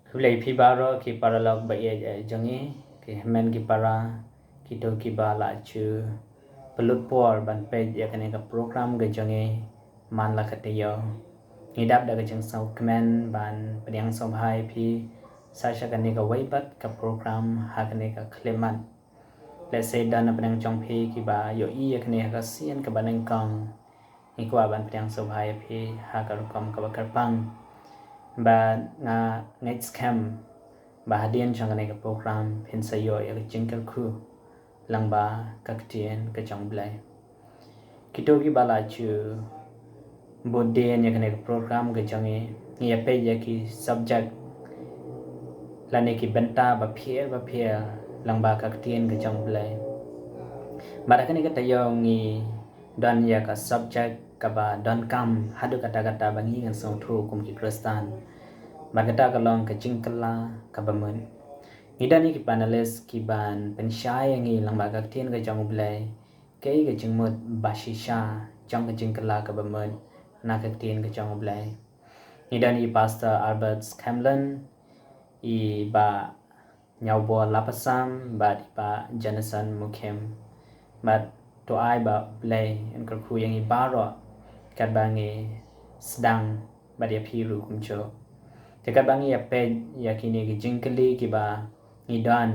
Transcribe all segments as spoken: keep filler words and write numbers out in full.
Khublei phi baroh ki paralok ba ïeit jong ngi, ki hynmen ki para, kito kiba la ju pynlut por ban peit ïa kane ka program ka jong ngi man la ka taïew. Ngi dap da ka jingsngewkmen ban pdiang sngewbha ïa phi sa sha kane ka wei pat ka program ha kane ka khyllipmat. Lehse don na pdeng jong phi kiba ïohi ïa kane ha ka sien kaba nyngkong. Ngi kwah ban pdiang sngewbha ïa phi ha ka rukom kaba kyrpang. Bad nga ngeit skhem ba hadien jong kane ka program phin sa ïoh ïa ka jingkyrkhu lyngba ka ktien ka jong U Blei. Kito kiba la ju bud dien ïa kane ka program ka jong ngi, ngi ïa peit ïa ki subject lane ki bynta bapher bapher lyngba ka ktien ka jong U Blei. Bad ha kane ka taïew ngi don ïa ka subject kaba donkam haduh katta katta ba ngi ngan sngewthuh kum ki Khristan. Bad kata ka long ka jingkylla kaba mut. Ngi don ïa ki panelist kiban pynshai ïa ngi lyngba ka ktien ka jong U Blei, kaei ka jingmut ba shisha jong ka jingkylla kaba mut na ka ktien ka jong U Blei. Ngi don i Pastor Albert Scanlon, i Bah Ñiawbor Lapasam bad i Bah Jonathan Mukhim. Bad to ai ba U Blei un kyrkhu ïa ngi baroh katba ngi sdang bad ïa phi ruh kumjuh. Te katba ngi ïa peit ïa kine ki jingkylli kiba ngi don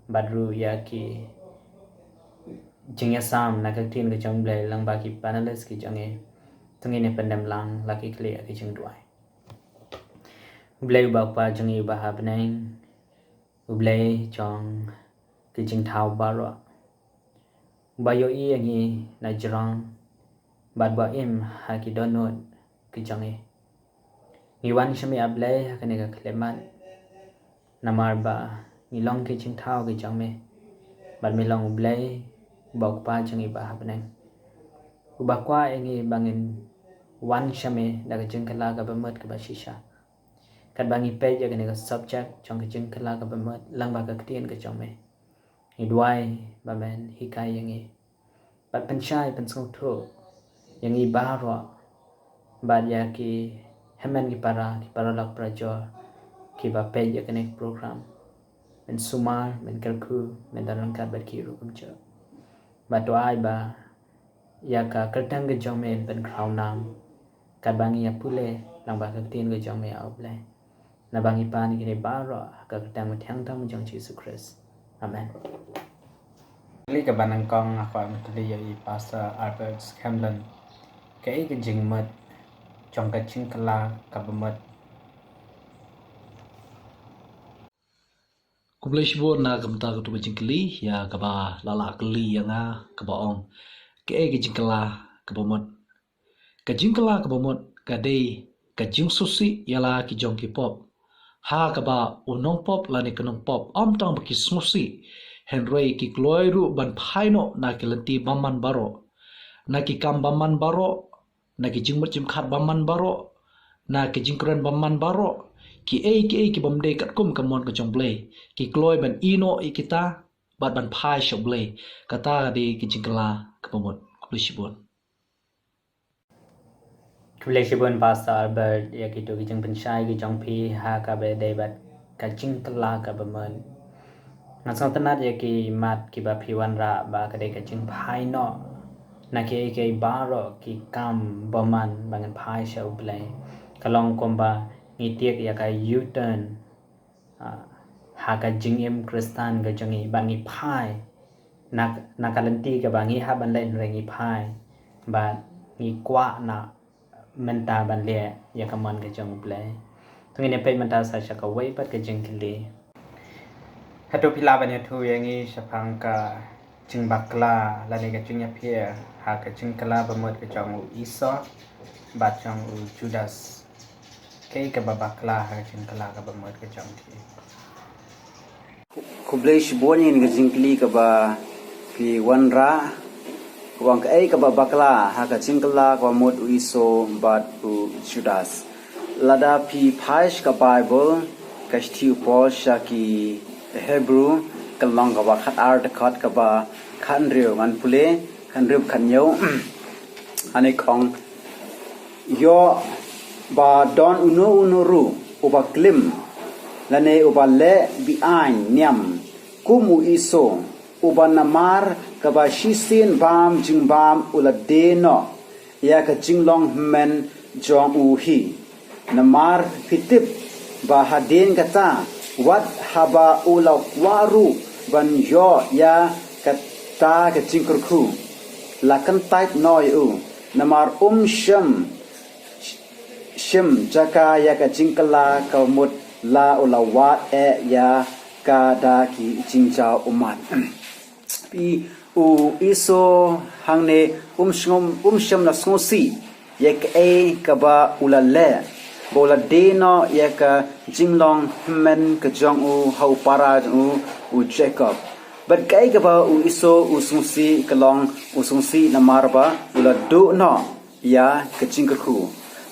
bad ruh ïa ki jingïasam na ka ktien ka jong U Blei lyngba ki panelist ki jong ngi, to ngin ïa pyndem lang la ki khlieh ha ki jingduwai. U Blei uba U Kpa jong ngi uba ha bneng, U Blei jong ki jingthaw baroh, uba ïohi ïa ngi na jrong bad ba im ha ki dohnud ki jong ngi. Ngi wan sha me A Blei ha kane ka khyllipmat, namar ba ngi long ki jingthaw ki jong me. Bad me long U Blei uba U Kpa jong ngi uba ha bneng, uba kwah ïa ngi ba ngin wan sha me da ka jingkylla kaba mut kaba shisha. Katba ngi peit ïa kane ka subject jong ka jingkylla kaba mut lyngba ka ktien ka jong me, ngi duwai ba men hikai ïa ngi bad pynshai pynsngewthuh ïa ngi baroh bad ïa ki hynmen ki para, ki paralok parajor kiba peit ïa kane ka program. Men sumar, men kyrkhu, men don ryngkat bad ki ruh kumjuh. Bad to ai ba ïa ka kyrteng ka jong me un pynkhraw nam katba ngi ïa pule lyngba ka ktien ka jong me, A Blei. Naba ngi pan ïa kine baroh ha ka kyrteng bathiang tam jong Jisu Khrist. Amen. Kylli kaba nyngkong nga kwah ban kylli ïa i Pastor Albert Scanlon, kaei ka jingmut jong ka jingkylla kaba mut? Khublei shibun na ka bynta katu ka jingkylli ïa kaba la lah kylli ïa nga, kaba ong kaei ka jingkylla kaba mut. Ka jingkylla kaba mut ka dei ka jingsngewsih ïa la ki jong ki pop, ha kaba u nongpop lane ka nongpop ym tang ba ki sngewsih, hynrei ki kloi ruh ban phai noh na ki lynti bymman baroh, na ki kam bymman baroh, na ki jingmut jingpyrkhat bymman baroh, na ki jingkren bymman baroh, kiei kiei ki bym dei katkum ka mon ka jong U Blei, ki kloi ban ïeh noh ïa kita bad ban phai sha U Blei. Kata ka dei ka jingkylla kaba mut. Khublei shibun. Khublei shibun Pastor Albert ïa kitu ki jingpynshai ki jong phi ha kaba dei bad ka jingkylla kaba mut. Nga sngewtynnat ïa ki mat kiba phi wanrah ba ka dei ka jingphai noh na kiei kiei baroh ki kam bymman ba ngan phai sha U Blei. Ka long kumba ngi tiek ïa ka U-turn, ah, ha ka jingim Khristan ka jong ngi, bad ngi phai na, na ka lynti kaba ngi hap ban leh, hynrei ngi phai bad ngi kwah na mynta ban leh ïa ka mon ka jong U Blei. To ngin ïa peit mynta sa sha kawei pat ka jingkylli. Hato phi lah ban ïathuh ïa ngi shaphang ka jingbakla lane ka jingïapher ha ka jingkylla ba mut ka jong u Esau bad jong u Judas? Kaei kaba bakla ha ka jingkylla kaba mut ka jong ki? Khublei shibun ïa kane ka jingkylli kaba phi wanrah, kaba ong kaei kaba bakla ha ka jingkylla kaba mut u Esau bad u Judas. Lada phi phai sha ka Baibl, ka shithi u Paul sha ki Hebru, ka lynnong kaba khatar, dkhot kaba khathynriew, ngan pule khathynriew khathynñiew. Hangne ka ong, ïoh ba don uno uno ruh uba klim lane uba leh be-aiñ niam kum u Esau, uba namar kaba shisien bam jingbam u la die noh ïa ka jinglong hynmen jong u hi. Namar phi tip ba hadien kata, wat haba u la kwah ruh ban ïoh ïa kata ka jingkyrkhu, la kyntait noh ïa u, namar um shym shim jaka ïa ka jingkylla ka mut la u la wad eh ïa ka da ki jingjaw ummat. Phi, u Esau hangne um shym, um shym la sngewsih ïa kaei kaba u la leh, ba u la die noh ïa ka jinglong hynmen ka jong u ha u para jong u, u Jakob. Bad kaei kaba u Esau u sngewsih ka long, u sngewsih namar ba u la duh noh ïa ka jingkyrkhu.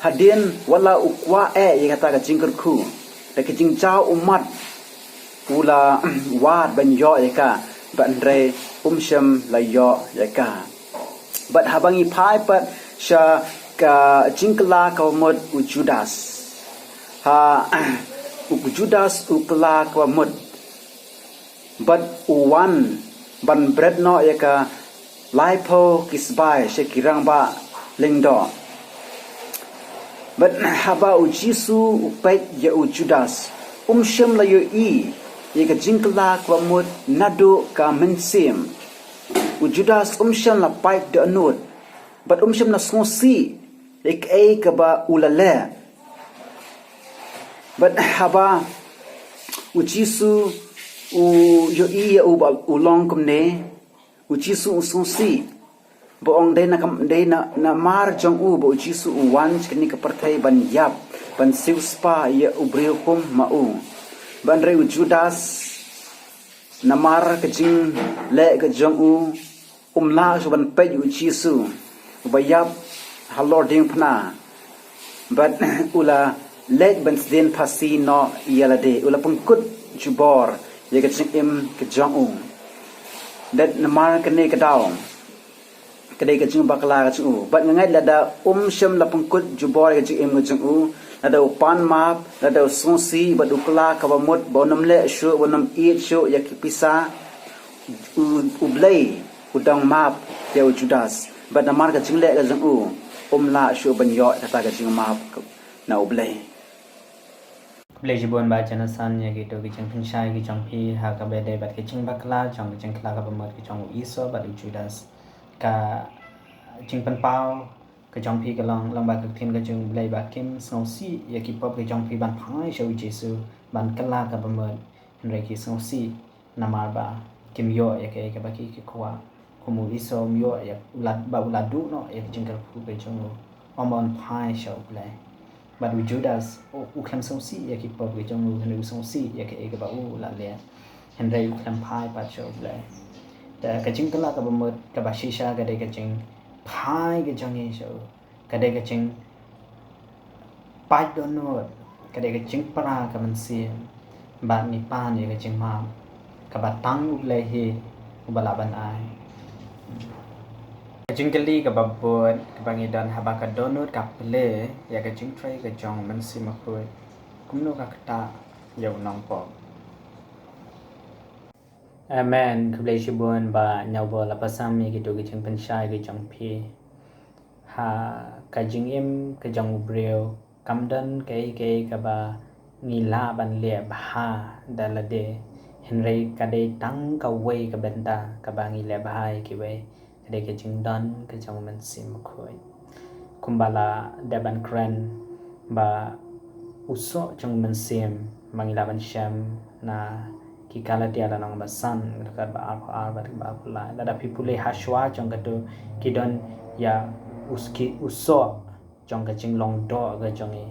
Hadien wat la u kwah eh ïa kata ka jingkyrkhu, da ka jingjaw ummat u la wad ban ïoh ïa ka, bad hynrei um shym la ïoh ïa ka. Bad haba ngi phai pat sha ka jingkylla kaba mut u Judas. Ha, u Judas u kylla kaba mut, bad u wan ban bret noh ïa ka laiphew ki sbai sha ki rangbah lyngdoh. Bad haba u Jisu u peit ïa u Judas, um shym la ïohi ïa ka jingkylla kaba mut naduh ka mynsiem. U Judas um shym la pait dohnud, bad um shym la sngewsih ïa kaei kaba u la leh. Bad haba u Jisu u ïohi ïa u ba u long kumne, u Jisu u sngewsih. Ba ong dei na kam, dei na, namar jong u ba u Jisu u wan sha kane ka pyrthei ban ïap, ban siewspah ïa u briew kum ma u. Bad hynrei u Judas, namar ka jingleh ka jong u, um lah shuh ban peit u Jisu uba ïap halor diengphna. Bad u la leit ban sdien phasi noh ïa lade, u la pynkut jubor ïa ka jingim ka jong u. Dei namar kane ka daw, ka dei ka jingbakla ka jong u. Bad nga ngeit lada um shym la pynkut jubor ïa ka jingim ka jong u, lada u pan map, lada u sngewsih bad u kylla kaba mut ba un ym leh shuh, ba un ym ïeit shuh ïa ki pisa, u, U Blei u dang map ïa u Judas. Bad namar ka jingleh ka jong u, um lah shuh ban ïoh kata ka jingmap na U Blei. Khublei shibun Bah Jonathan ïa kito ki jingpynshai ki jong phi ha kaba ïadei bad ki jingbakla jong ki jingkylla kaba mut ki jong u Esau bad u Judas. Ka jingpynpaw ka jong phi ka long, long ba ka ktien ka jong U Blei ba kim sngewsih ïa ki pop ka jong phi ban phai sha u Jisu, ban kylla kaba mut, hynrei ki sngewsih namar ba kim ïoh ïa kaei kaba ki, ki kwah. Kum u Esau um ïoh ïa u la, ba u la duh noh ïa ka jingkyrkhu ka jong u, ym ba un phai sha U Blei. Bad u Judas u, u khlem sngewsih ïa ki pop ki jong u, hynrei u sngewsih ïa kaei kaba u la leh, hynrei u khlem phai pat sha U Blei. Te ka jingkylla kaba mut kaba shisha ka dei ka jingphai ka jong ngi sha u, ka dei ka jingpait dohnud, ka dei ka jingpra ka mynsiem, bad ngi pan ïa ka jingmap kaba tang U Blei hi uba lah ban ai. Ka jingkylli kaba bud kaba ngi don: haba ka dohnud ka plie ïa ka jingtrei ka jong u Mynsiem Bakhuid, kumno ka ktah ïa u nongpop? Amen. Khublei shibun Bah Nyaubor, la pynshai ïa kito ki jingpynshai ki jong phi. Ha ka jingim ka jong u briew, kam don kaei kaei kaba ngi lah ban leh bha da lade, hynrei ka dei tang kawei ka bynta kaba ngi leh bha ïa kiwei, ka dei ka jingdon ka jong u Mynsiem Bakhuid. Kumba la dep ban kren ba u soh jong u Mynsiem, ba ngi lah ban shem na ki Galatia lynnong ba san, ka dkhot ba arphew ar bad ba arphew lai. Lada phi pule ha shuwa jong kato, ki don ïa u s-, ki, u soh jong ka jinglong doh ka jong ngi.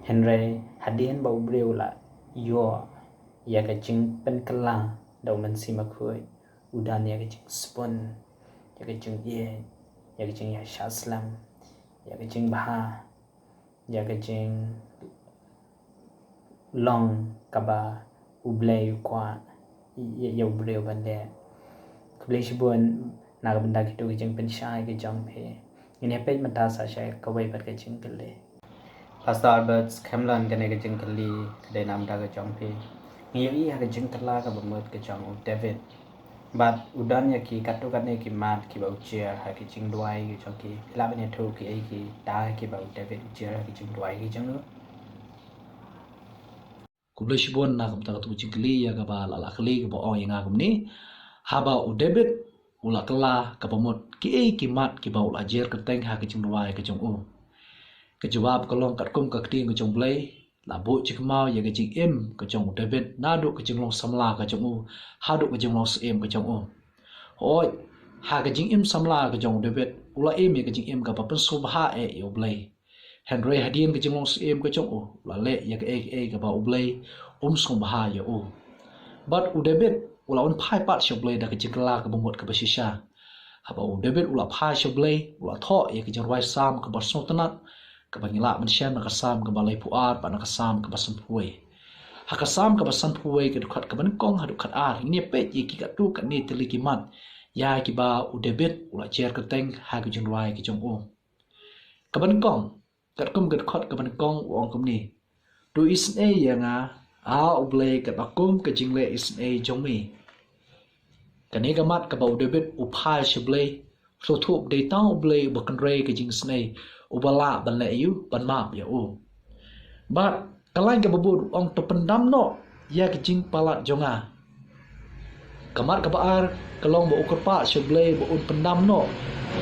Hynrei hadien ba u briew u la ïoh ïa ka jingpynkylla da u Mynsiem Bakhuid, u don ïa ka jingspun, ïa ka jingïeit, ïa ka jingïasyllok, ïa ka jingbha, ïa ka jing long kaba U Blei u kwah ïa, ïa u briew ban leh. Khublei shibun na ka bynta kito ki jingpynshai ki jong phi. Ngin ïa peit mynta sa sha kawei pat ka jingkylli. Pastor Albert, skhem lane kane ka jingkylli ka dei namar ka jong phi. Ngi ïohi ha ka jingkylla kaba mut ka jong u David. Bad u don ïa ki katto katne ki mat kiba u jer ha ki jingduwai ki jong ki. Phi lah ban ïathuh kiei kita kiba u David u jer ha ki jingduwai ki jong u. Khublei shibun na ka bynta katu ka jingkylli ïa kaba la la kylli kaba ong ïa nga kumne. Haba u David u la kylla kaba mut kiei ki mat kiba u la jer kyrteng ha ka jingduwai ka jong u. Ka jubab ka long katkum ka ktien ka jong u Blei, la buh jingkynmaw ïa ka jingim ka jong u David naduh ka jinglong samla ka jong u haduh ka jinglong syiem ka jong u. Hooid, ha ka jingim samla ka jong u David u la im ïa ka jingim kaba pynsngewbha eh ïa u Blei. Hynrei hadien ka jinglong syiem ka jong u, u la leh ïa kaei kaei kaba u Blei um sngewbha ïa u. Bad u David u la wan phai pat sha u Blei da ka jingkylla kaba mut kaba shisha. Haba u David u la phai sha u Blei, u la thoh ïa ka jingrwai Salm kaba sngewtynnat, kaba ngi lah ban shem na ka Salm kaba laiphew ar bad na ka Salm kaba sanphew wei. Ha ka Salm kaba sanphew wei ka dkhot kaba nyngkong haduh khatar, ngin ïa peit ïa ki katto katne tylli ki mat ïa kiba u David u la jer kyrteng ha ka jingduwai ka jong u. Kaba nyngkong, katkum ka dkhot kaba nyngkong u ong kumne. To isynei ïa nga, A u Blei, katba kum ka jingleh isynei jong me. Kane ka mat kaba u David u phai sha u Blei, u sngewthuh ba dei tang u Blei uba kynrei ka jingisynei, uba lah ban leh ïa u, ban map ïa u. Bad ka lain kaba bud u ong to pyndam noh ïa ka jingpalat jong nga. Ka mat kaba ar ka long ba u kyrpad sha u Blei ba un pyndam noh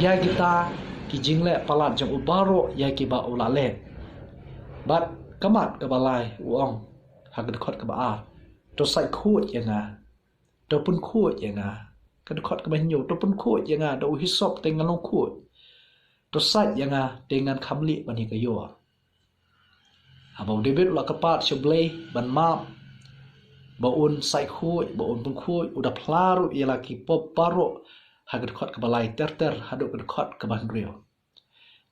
ïa kita ki jingleh palat jong u baroh ïa kiba u la leh. Bad ka mat kaba lai u ong ha ka dkhot kaba ar, to sait khuid ïa nga. To pynkhuid ïa nga. Ka dkhot kaba hynñiew, to pynkhuid ïa nga da u hisop te ngan long khuid. To sait ïa nga te ngan kham lieh ban ïa ka ïor. Haba u David u la kyrpad sha u Blei ban map, ba un sait khuid, ba un pynkhuid, u da phla ruh ïa la ki pop baroh ha ka dkhot kaba lai ter ter haduh ka dkhot kaba hynriew.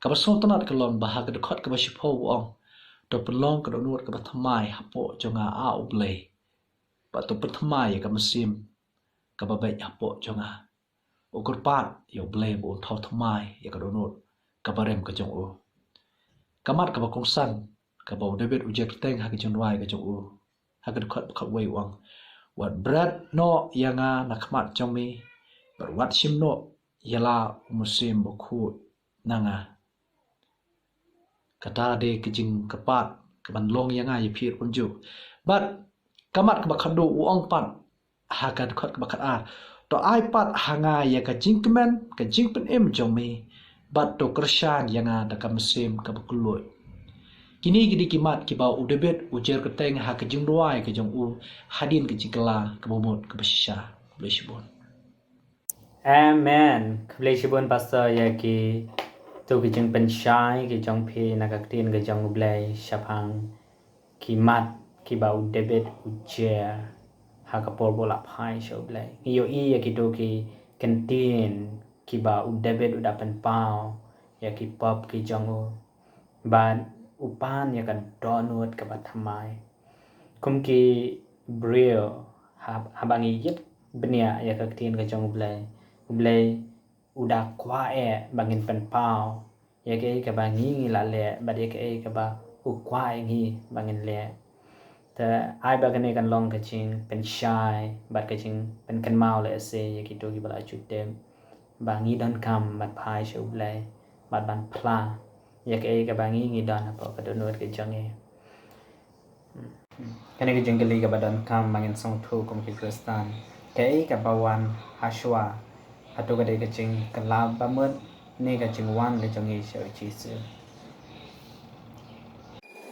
Kaba sngewtynnat ka long ba ha ka dkhot kaba shiphew u ong, to pynlong ka dohnud kaba thymmai hapoh jong nga, A u Blei. Bad to pynthymmai ïa ka mynsiem kaba beit hapoh jong nga. U kyrpad ïa u Blei ba un thaw thymmai ïa ka dohnud kaba rim ka jong u. Ka mat kaba kongsan kaba u David u jer kyrteng ha ka jingduwai ka jong u, ha ka dkhot ba khatwei u ong, wat bret noh ïa nga na khmat jong me, bad wat shim noh ïa la u mynsiem bakhuid na nga. Kata dei ka jingkyrpad kaban long ïa nga ïa phi ruh kumjuh. Bad ka mat kaba khatduh u ong pat ha ka dkhot kaba khatar, to ai pat ha nga ïa ka jingkmen, ka jingpynim jong me, bad to kyrshan ïa nga da ka mynsiem kaba kylluid. Kine ki dei ki mat kiba u David u jer kyrteng ha ka jingduwai ka jong u hadien ka jingkylla kaba mut kaba shisha. Khublei shibun. Amen. Khublei shibun Pastor ïa kito ki jingpynshai ki jong phi na ka ktien ka jong u Blei shaphang ki mat kiba u David u jer ha ka por ba u la phai sha u Blei. Ngi ïohi ïa kito ki kyntien kiba u David u da pynpaw ïa ki pop ki jong u. Bad u pan ïa ka dohnud kaba thymmai. Kum ki briew hab-, haba ngi ïit bniah ïa ka ktien ka jong u Blei, u Blei u da kwah eh ba ngin pynpaw ïa kaei kaba ngi ngi la leh bad ïa kaei kaba u kwah ïa ngi ba ngin leh. Te ai ba kane kan long ka jingpynshai bad ka jingpynkynmaw lehse ïa kito kiba la ju tip ba ngi donkam ban phai sha u Blei bad ban phla ïa kaei kaba ngi ngi don hapoh ka dohnud ka jong ngi. Kane ka jingkylli kaba donkam ba ngin sngewthuh kum ki Khristan, kaei kaba wan ha shuwa? Hato ka dei ka jingkylla ba mut ne ka jingwan ka jong ngi sha u Jisu?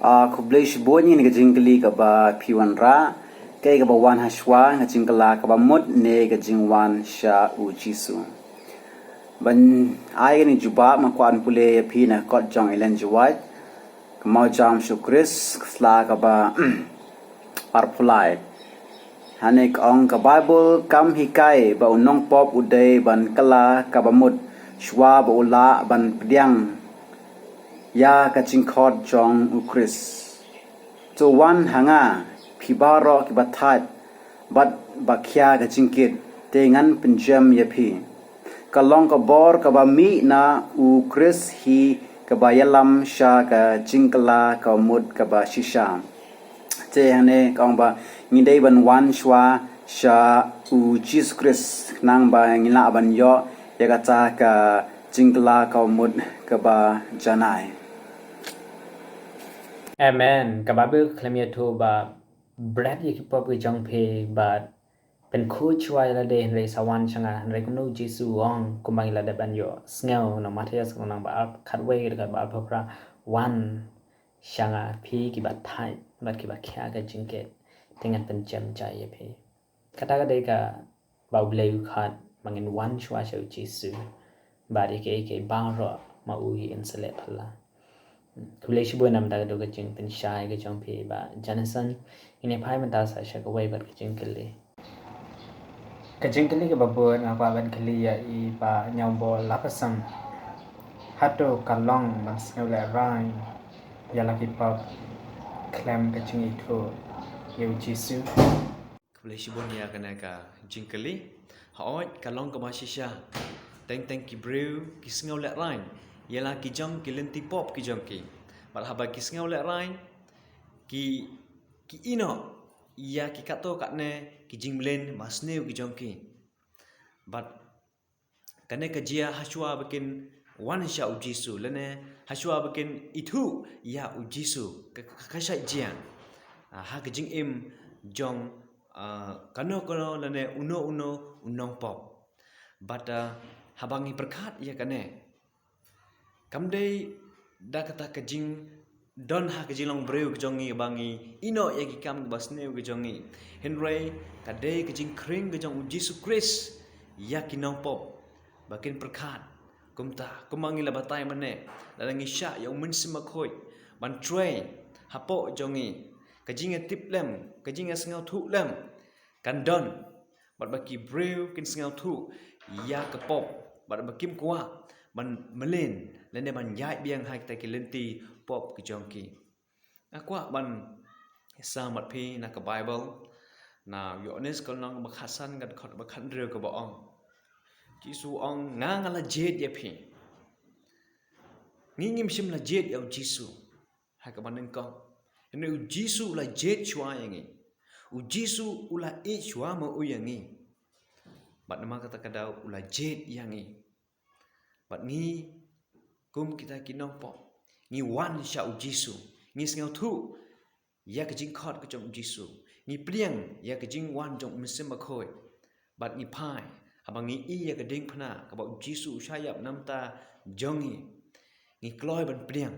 Ah, khublei shibun ïa ka jingkylli kaba phi wanrah. Kaei kaba wan ha shuwa, ka jingkylla kaba mut ne ka jingwan sha u Jisu? Ban ai kane ka jubab nga kwah ban pule ïa phi na ka kot jong Ellen G. White, ka mawjam sha u Khrist, ka sla kaba arphew lai. Hangne ka ong, ka Baibl kam hikai ba u nongpop u dei ban kylla kaba mut shuwa ba u lah ban pdiang ïa ka jingkhot jong u Khrist. To wan ha nga, phi baroh kiba thait bad ba khia ka jingkit, te ngan pynjem ïa phi. Ka long ka bor kaba mih na u Khrist hi Kaba ïalam sha ka jingkylla ka mut kaba shisha. Te hangne ka ong ba ngi dei ban wan shuwa sha u Jisu Khrist nang ba ngi lah ban ïoh ïa kata ka jingkylla ka mut kaba janai. Amen. Ka Baibl ka khlem ïathuh ba bret ïa ki pop ki jong phi bad pynkhuid shuwa ïa lade hynrei sa wan sha nga, hynrei kumno u Jisu u ong kumba ngi la dep ban ïohsngew na Mathaios ka lynnong ba ar, khatwei ka dkhot ba arphew phra, wan sha nga phi kiba thait bad kiba khia ka jingkit, te ngan pynjem jai ïa phi. Kata ka dei kaba U Blei u khot ba ngin wan shuwa sha u Jisu bad ïa kiei kiei baroh ma u hi yn sa leh phylla. Khublei shibun namar ka dei ka jingpynshai ka jong phi Bah Jonathan. Ngin ïa phai mynta sa sha kawei pat ka jingkylli. Ka jingkylli kaba bud nga kwah ban kylli ïa i Bah Ñiawbor Lapasam. Hato ka long ban sngewlehraiñ ïa la ki pop khlem ka jingithuh ïa u Jisu? Khublei shibun ïa kane ka jingkylli. Hooid, ka long kaba shisha. Teng teng ki briew ki sngewlehraiñ ïa la ki jong ki lynti pop ki jong ki. Bad haba ki sngewlehraiñ, ki, ki ïehnoh ïa ki katto katne ki jingmlien basniew ki jong ki. Bad kane ka jia hashuwa ba kin wan sha u Jisu, lane hashuwa ba kin ithuh ïa u Jisu, ka, ka, ka shait jia. Ah, ha ka jingim jong, ah, kano kano lane uno uno u nongpop. Bad, ah, haba ngi pyrkhat ïa kane, kam dei da kata ka jingdon ha ka jinglong briew ka jong ngi ba ngi ïehnoh ïa ki kam kiba sniew ka jong ngi. Hynrei ka dei ka jingkhring ka jong u Jisu Khrist ïa ki nongpop ba kin pyrkhat. Kumta, kumba ngi la batai mynne, lada ngi shah ïa u Mynsiem Bakhuid ban trei hapoh jong ngi, ka jingïatiplem, ka jingïasngewthuh lem kan don. Bad ba ki briew kin sngewthuh ïa ka pop, bad ba kim kwah ban mlien lane ban ïaid biang ha kita ki lynti pop ki jong ki. Nga kwah ban sam bad phi na ka Baibl, na Ïoannis ka lynnong ba khatsan ka dkhot ba khathynriew kaba ong, Jisu ong, nga nga la jied ïa phi. Ngi ngim shym la jied ïa u Jisu ha kaba nyngkong. Hynrei u Jisu u la jied shuwa ïa ngi. U Jisu u la ïeit shuwa ma u ïa ngi. Bad namar kata ka daw u la jied ïa ngi. Bad ngi kum kita ki nongpop, ngi wan sha u Jisu, ngi sngewthuh ïa ka jingkhot ka jong u Jisu, ngi pdiang ïa ka jingwan jong u Mynsiem Bakhuid. Bad ngi phai, haba ngi ïohi ïa ka diengphna kaba u Jisu u shah ïap na ka bynta jong ngi, ngi kloi ban pdiang.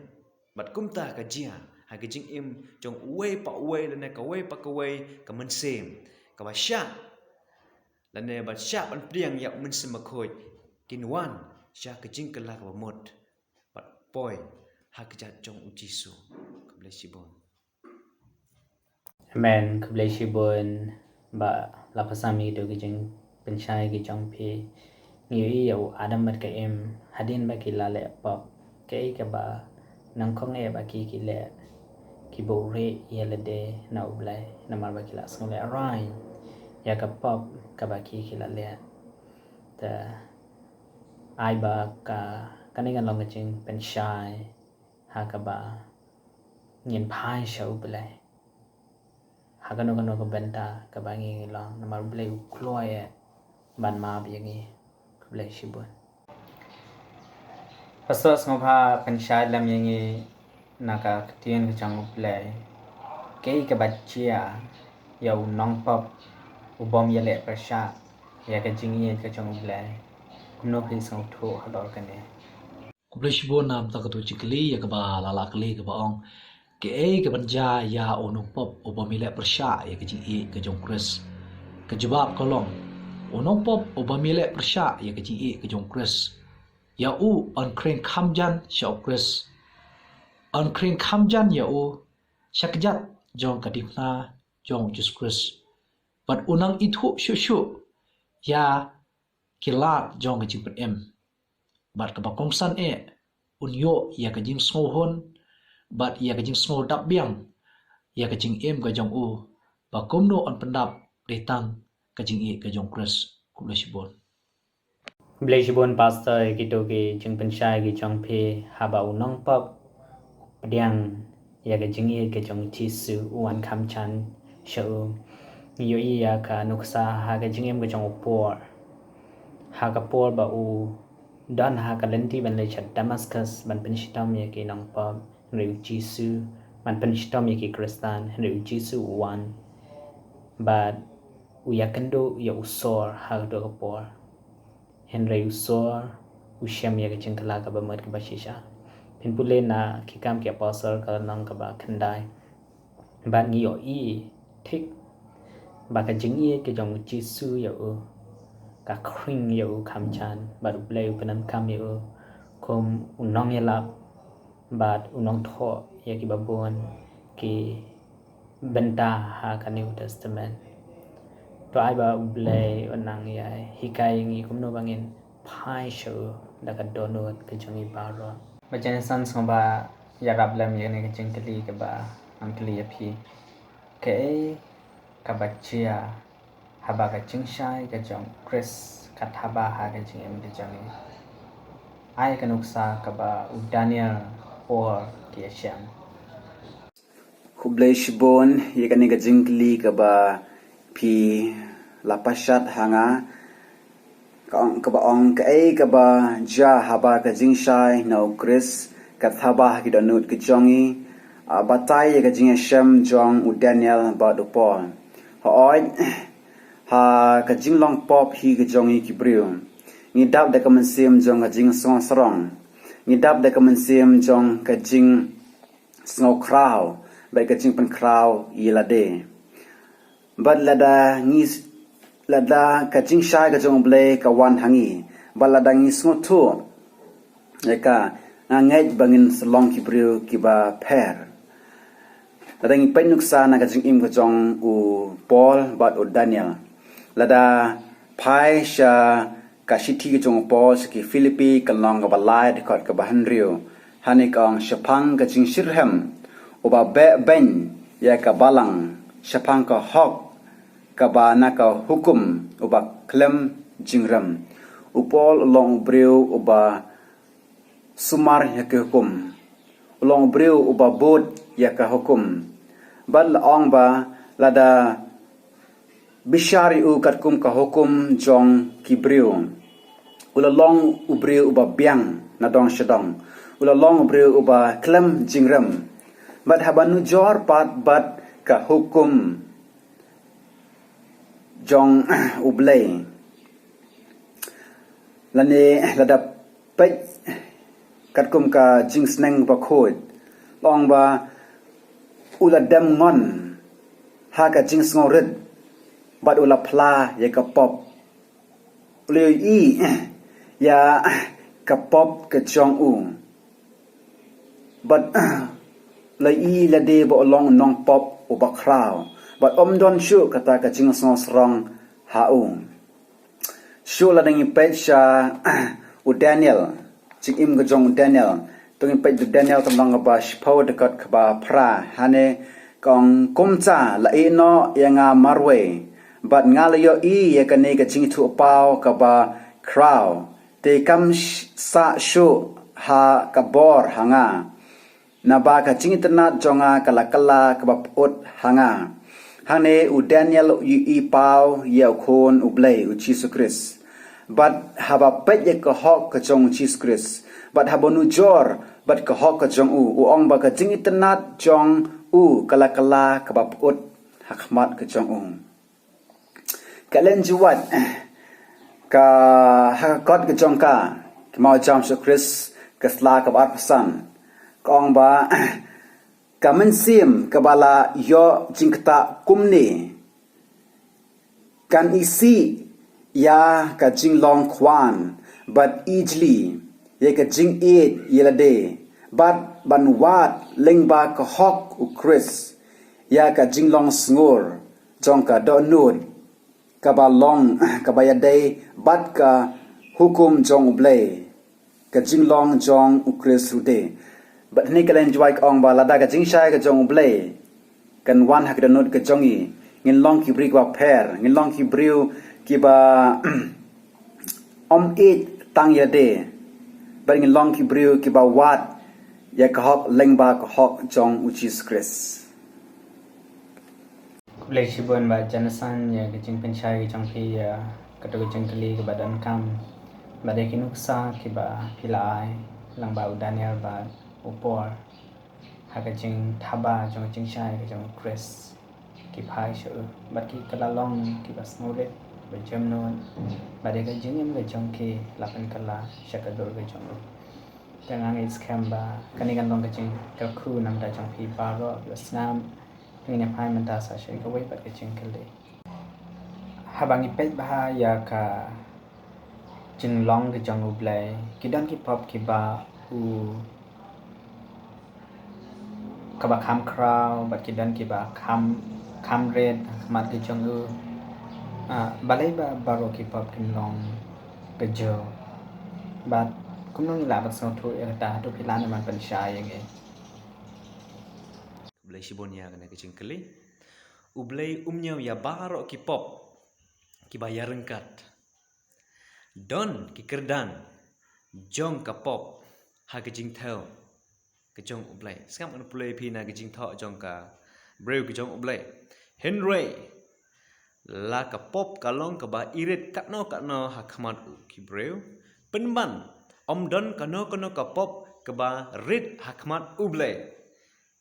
Bad kumta ka jia ha ka jingim jong uwei pa uwei lane kawei pa kawei ka mynsiem kaba shah lane ba shah ban pdiang ïa u Mynsiem Bakhuid, kin wan sha ka jingkylla kaba mut bad poi ha kjat jong u Jisu. Khublei shibun. Amen. Khublei shibun Bah Lapasam ïa kito ki jingpynshai ki jong phi. Ngi ïohi ïa u Adam bad ka Im hadien ba ki la leh pop, kaei kaba nyngkong eh ba ki ki leh? Ki buhrieh ïa lade na u Blei namar ba ki la sngewlehraiñ ïa ka pop kaba ki ki la leh. Te ai ba ka, kane kan long ka jingpynshai ha kaba ngin phai sha u Blei ha kano kano ka bynta kaba ngi ngi long, namar u Blei u kloi eh ban map ïa ngi. Khublei shibun. Pastor, sngewbha pynshai lem ïa ngi na ka ktien ka jong u Blei, kaei kaba jia ïa u nongpop u bym ïaleh pyrshah ïa ka jingïeit ka jong u Blei. Kumno phi sngewthuh halor kane? Khublei shibun namar kata ka jingkylli ïa kaba la lah kylli kaba ong, kaei kaban jia ïa u nongpop u bym ïaleh pyrshah ïa ka jingïeit ka jong u Khrist? Ka jubab ka long, u nongpop u bym ïaleh pyrshah ïa ka jingïeit ka jong u Khrist, ïa u yn khring kham jan sha u Khrist. Yn khring kham jan ïa u sha kjat jong ka diengphna jong u Jisu Khrist. Bad u nang ithuh shuh shuh ïa ki lad jong ka jingpynim. Bad kaba kongsan eh, un ïoh ïa ka jingsngewhun bad ïa ka jingsngewdap biang ïa ka jingim ka jong u, ba kumno yn pyndap dei tang ka jingïeit ka jong u Khrist. Khublei shibun. Blei shibun pastor ïa kito ki jingpynshai ki jong phi. Haba u nongpop u pdiang ïa ka jingïeit ka jong u Jisu, u wan kham jan sha u. Ngi ïohi ïa ka nuksa ha ka jingim ka jong u Paul. Ha ka por ba u don ha ka lynti ban leit sha Damascus ban pynshitom ïa ki nongpop, hynrei u Jisu, ban pynshitom ïa ki Khristan, hynrei u Jisu u wan bad u ïakynduh ïa u sor ha kato ka por. Hynrei u sor u shem ïa ka jingkylla kaba mut kaba shisha. Phin pule na Ki Kam ki Apostol ka lynnong kaba khyndai. Bad ngi ïohi thik ba ka jingïeit ka jong u Jisu ïa u ka khring ïa u kham jan, bad U Blei u pyndonkam ïa u kum u nongïalap bad u nongthoh ïa kiba bun ki bynta ha ka New Testament. To ai ba U Blei un nang ïa hikai ïa ngi kumno ba ngin phai sha u da ka dohnud ka jong ngi baroh. Ba jan san sngewbha ïarap lem ïa kane ka jingkylli kaba ngan kylli ïa phi. Kaei kaba jia haba ka jingshai ka jong u Khrist ka thaba ha ka jingim ka jong ngi? Ai ka nuksa kaba u Daniel, Paul ki ïashem. Khublei shibun ïa kane ka jingkylli kaba phi la pashat ha nga. Ka ong, kaba ong kaei kaba jia haba ka jingshai na u Khrist ka thaba ha ki dohnud ki jong ngi. Ah, batai ïa ka jingïashem jong u Daniel bad u Paul. Hooid, ha ka jinglong pop hi ka jong ngi ki briew, ngi dap da ka mynsiem jong ka jingsngewsarong. Ngi dap da ka mynsiem jong ka jingsngewkhraw bad ka jingpynkhraw ïa lade. Bad lada ngi s-, lada ka jingshai ka jong U Blei ka wan ha ngi, bad lada ngi sngewthuh ïa ka, nga ngeit ba ngin sa long ki briew kiba pher. Lada ngi peit nuksa na ka jingim ka jong u Paul bad u Daniel, lada phai sha ka shithi ka jong u Paul sha ki Philippi ka lynnong kaba lai, dkhot kaba hynriew, hangne ka ong, shaphang ka jingshitrhem uba beh beiñ ïa ka balang, shaphang ka hok kaba na ka hukum uba khlem jingrem. U Paul u long u briew uba sumar ïa ka hukum. U long u briew uba bud ïa ka hukum. Bad la ong ba lada bishar ïa u katkum ka hukum jong ki briew, u la long u briew uba biang na dong sha dong. U la long u briew uba khlem jingrem. Bad haba nujor pat bad ka hukum jong U Blei, lane lada peit katkum ka Jingsneng Bakhuid, la ong ba u la dem ngon ha ka jingsngewrit bad u la phla ïa ka pop. U la ïohi ïa ka pop ka jong u. Bad la ïohi lade ba u long u nongpop uba khraw. Bad ym don shuh kata ka jingsngewsarong ha u. Shuh lada ngi peit sha u Daniel, jingim ka jong u Daniel. To ngin peit u Daniel ka lynnong kaba shiphew, dkhot kaba phra, hangne ka ong, kumta la ïehnoh ïa nga marwei, bad nga la ïohi ïa kane ka jingïathuhpaw kaba khraw. Te kam sh-, sah shuh ha ka bor ha nga, naba ka jingitynnad jong nga ka la kylla kaba pyut ha nga. Hangne u Daniel u ïohi paw ïa u Khun U Blei, u Jisu Khrist. Bad haba peit ïa ka hok ka jong u Jisu Khrist, bad haba nujor bad ka hok ka jong u, u ong ba ka jingitynnad jong u ka la kylla kaba pyut ha khmat ka jong u. Ka Ellen G. White, ka, ha ka kot ka jong ka, Ki Mawjam Jisu Khrist, ka sla kaba arphew san, ka ong ba, ka mynsiem kaba la ïoh jingktah kumne kan isih ïa ka jinglong khwan bad ijli ïa ka jingïeit ïa lade, bad ban wad lyngba ka hok u Khrist ïa ka jinglong sngur jong ka dohnud kaba long kaba ïadei bad ka hukum jong U Blei, ka jinglong jong u Khrist ruh de. Bad hangne ka Ellen G. White ka ong ba lada ka jingshai ka jong U Blei kan wan ha ka dohnud ka jong ngi, ngin long ki briew kiba pher, ngin long ki briew kiba Ym ïeit tang ïa lade, bad ngin long ki briew kiba wad ïa ka hok lyngba ka hok jong u Jisu Khrist. Khublei shibun Bah Jonathan ïa ka jingpynshai ka jong phi ïa kato ka jingkylli kaba donkam bad ïa ki nuksa kiba phi la ai lyngba u Daniel bad u Paul ha ka jingthaba jong ka jingshai ka jong u Khrist. Ki phai sha u bad ki ka la long kiba sngewrit, kiba jemnud bad ïa ka jingim ka jong ki la pynkylla sha ka dur ka jong u. Te nga ngeit skhem ba kane kan long ka jingkyrkhu na ka bynta jong phi baroh kiba sngap. Ngin ïa phai mynta sa sha kawei pat ka jingkylli. Haba ngi peit bha ïa ka jinglong ka jong u Blei, ki don ki pop kiba u kaba kham khraw bad ki don kiba kham, kham rit ha khmat ka jong u. Ah, balei ba baroh ki pop kin long kajuh? Bad kumno ngi lah ban sngewthuh ïa kata? Hato phi lah ne ban pynshai ïa ngi? Khublei shibun ïa kane ka jingkylli. U Blei um ñiew ïa baroh ki pop kiba ïaryngkat. Don ki kyrdan jong ka pop ha ka jingthew ka jong u Blei. Sngap ngan pule phi na ka jingthoh jong ka briew ka jong u Blei. Hynrei la ka pop ka long kaba irit katno katno ha khmat u ki briew, pynban ym don kano kano ka pop kaba rit ha khmat u Blei.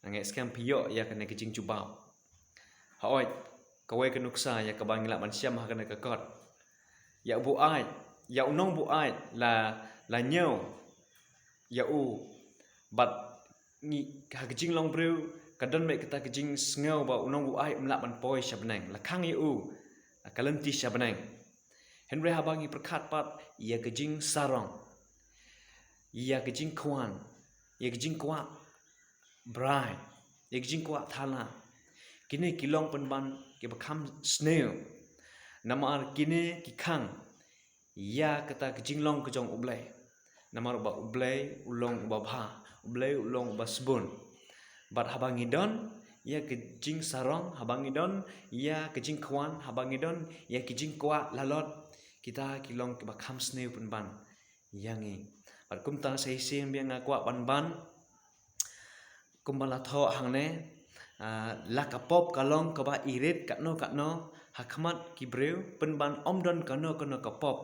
Nga ngeit skhem phi ïoh ïa kane ka jingjubab. Hooid, kawei ka nuksa ïa kaba ngi lah ban shem ha kane ka kot. Ïa u buaid, ïa u nongbuaid la, la ñiew ïa u, bad ngi, ha ka jinglong briew ka don beit kata ka jingsngew ba u nongbuaid um lah ban poi sha bneng, la khang ïa u ka lynti sha bneng. Hynrei haba ngi pyrkhat pat ïa ka jingsarong, ïa ka jingkhwan, ïa ka jingkwah brai, ïa ka jingkwah thala, kine ki long pynban kiba kham sniew. Namar kine ki khang ïa kata ka jinglong ka jong u Blei. Namar ba u Blei u long uba bha, u Blei u long uba sbun. Bad haba ngi don ïa ka jingsarong, haba ngi don ïa ka jingkhwan, haba ngi don ïa ka jingkwah lalot, kita ki long kiba kham sniew pynban ïa ngi. Bad kumta sa shisien biang nga kwah ban ban kumba la thoh hangne, ah, la ka pop ka long kaba irit katno katno ha khmat ki briew, pynban ym don kano kano ka pop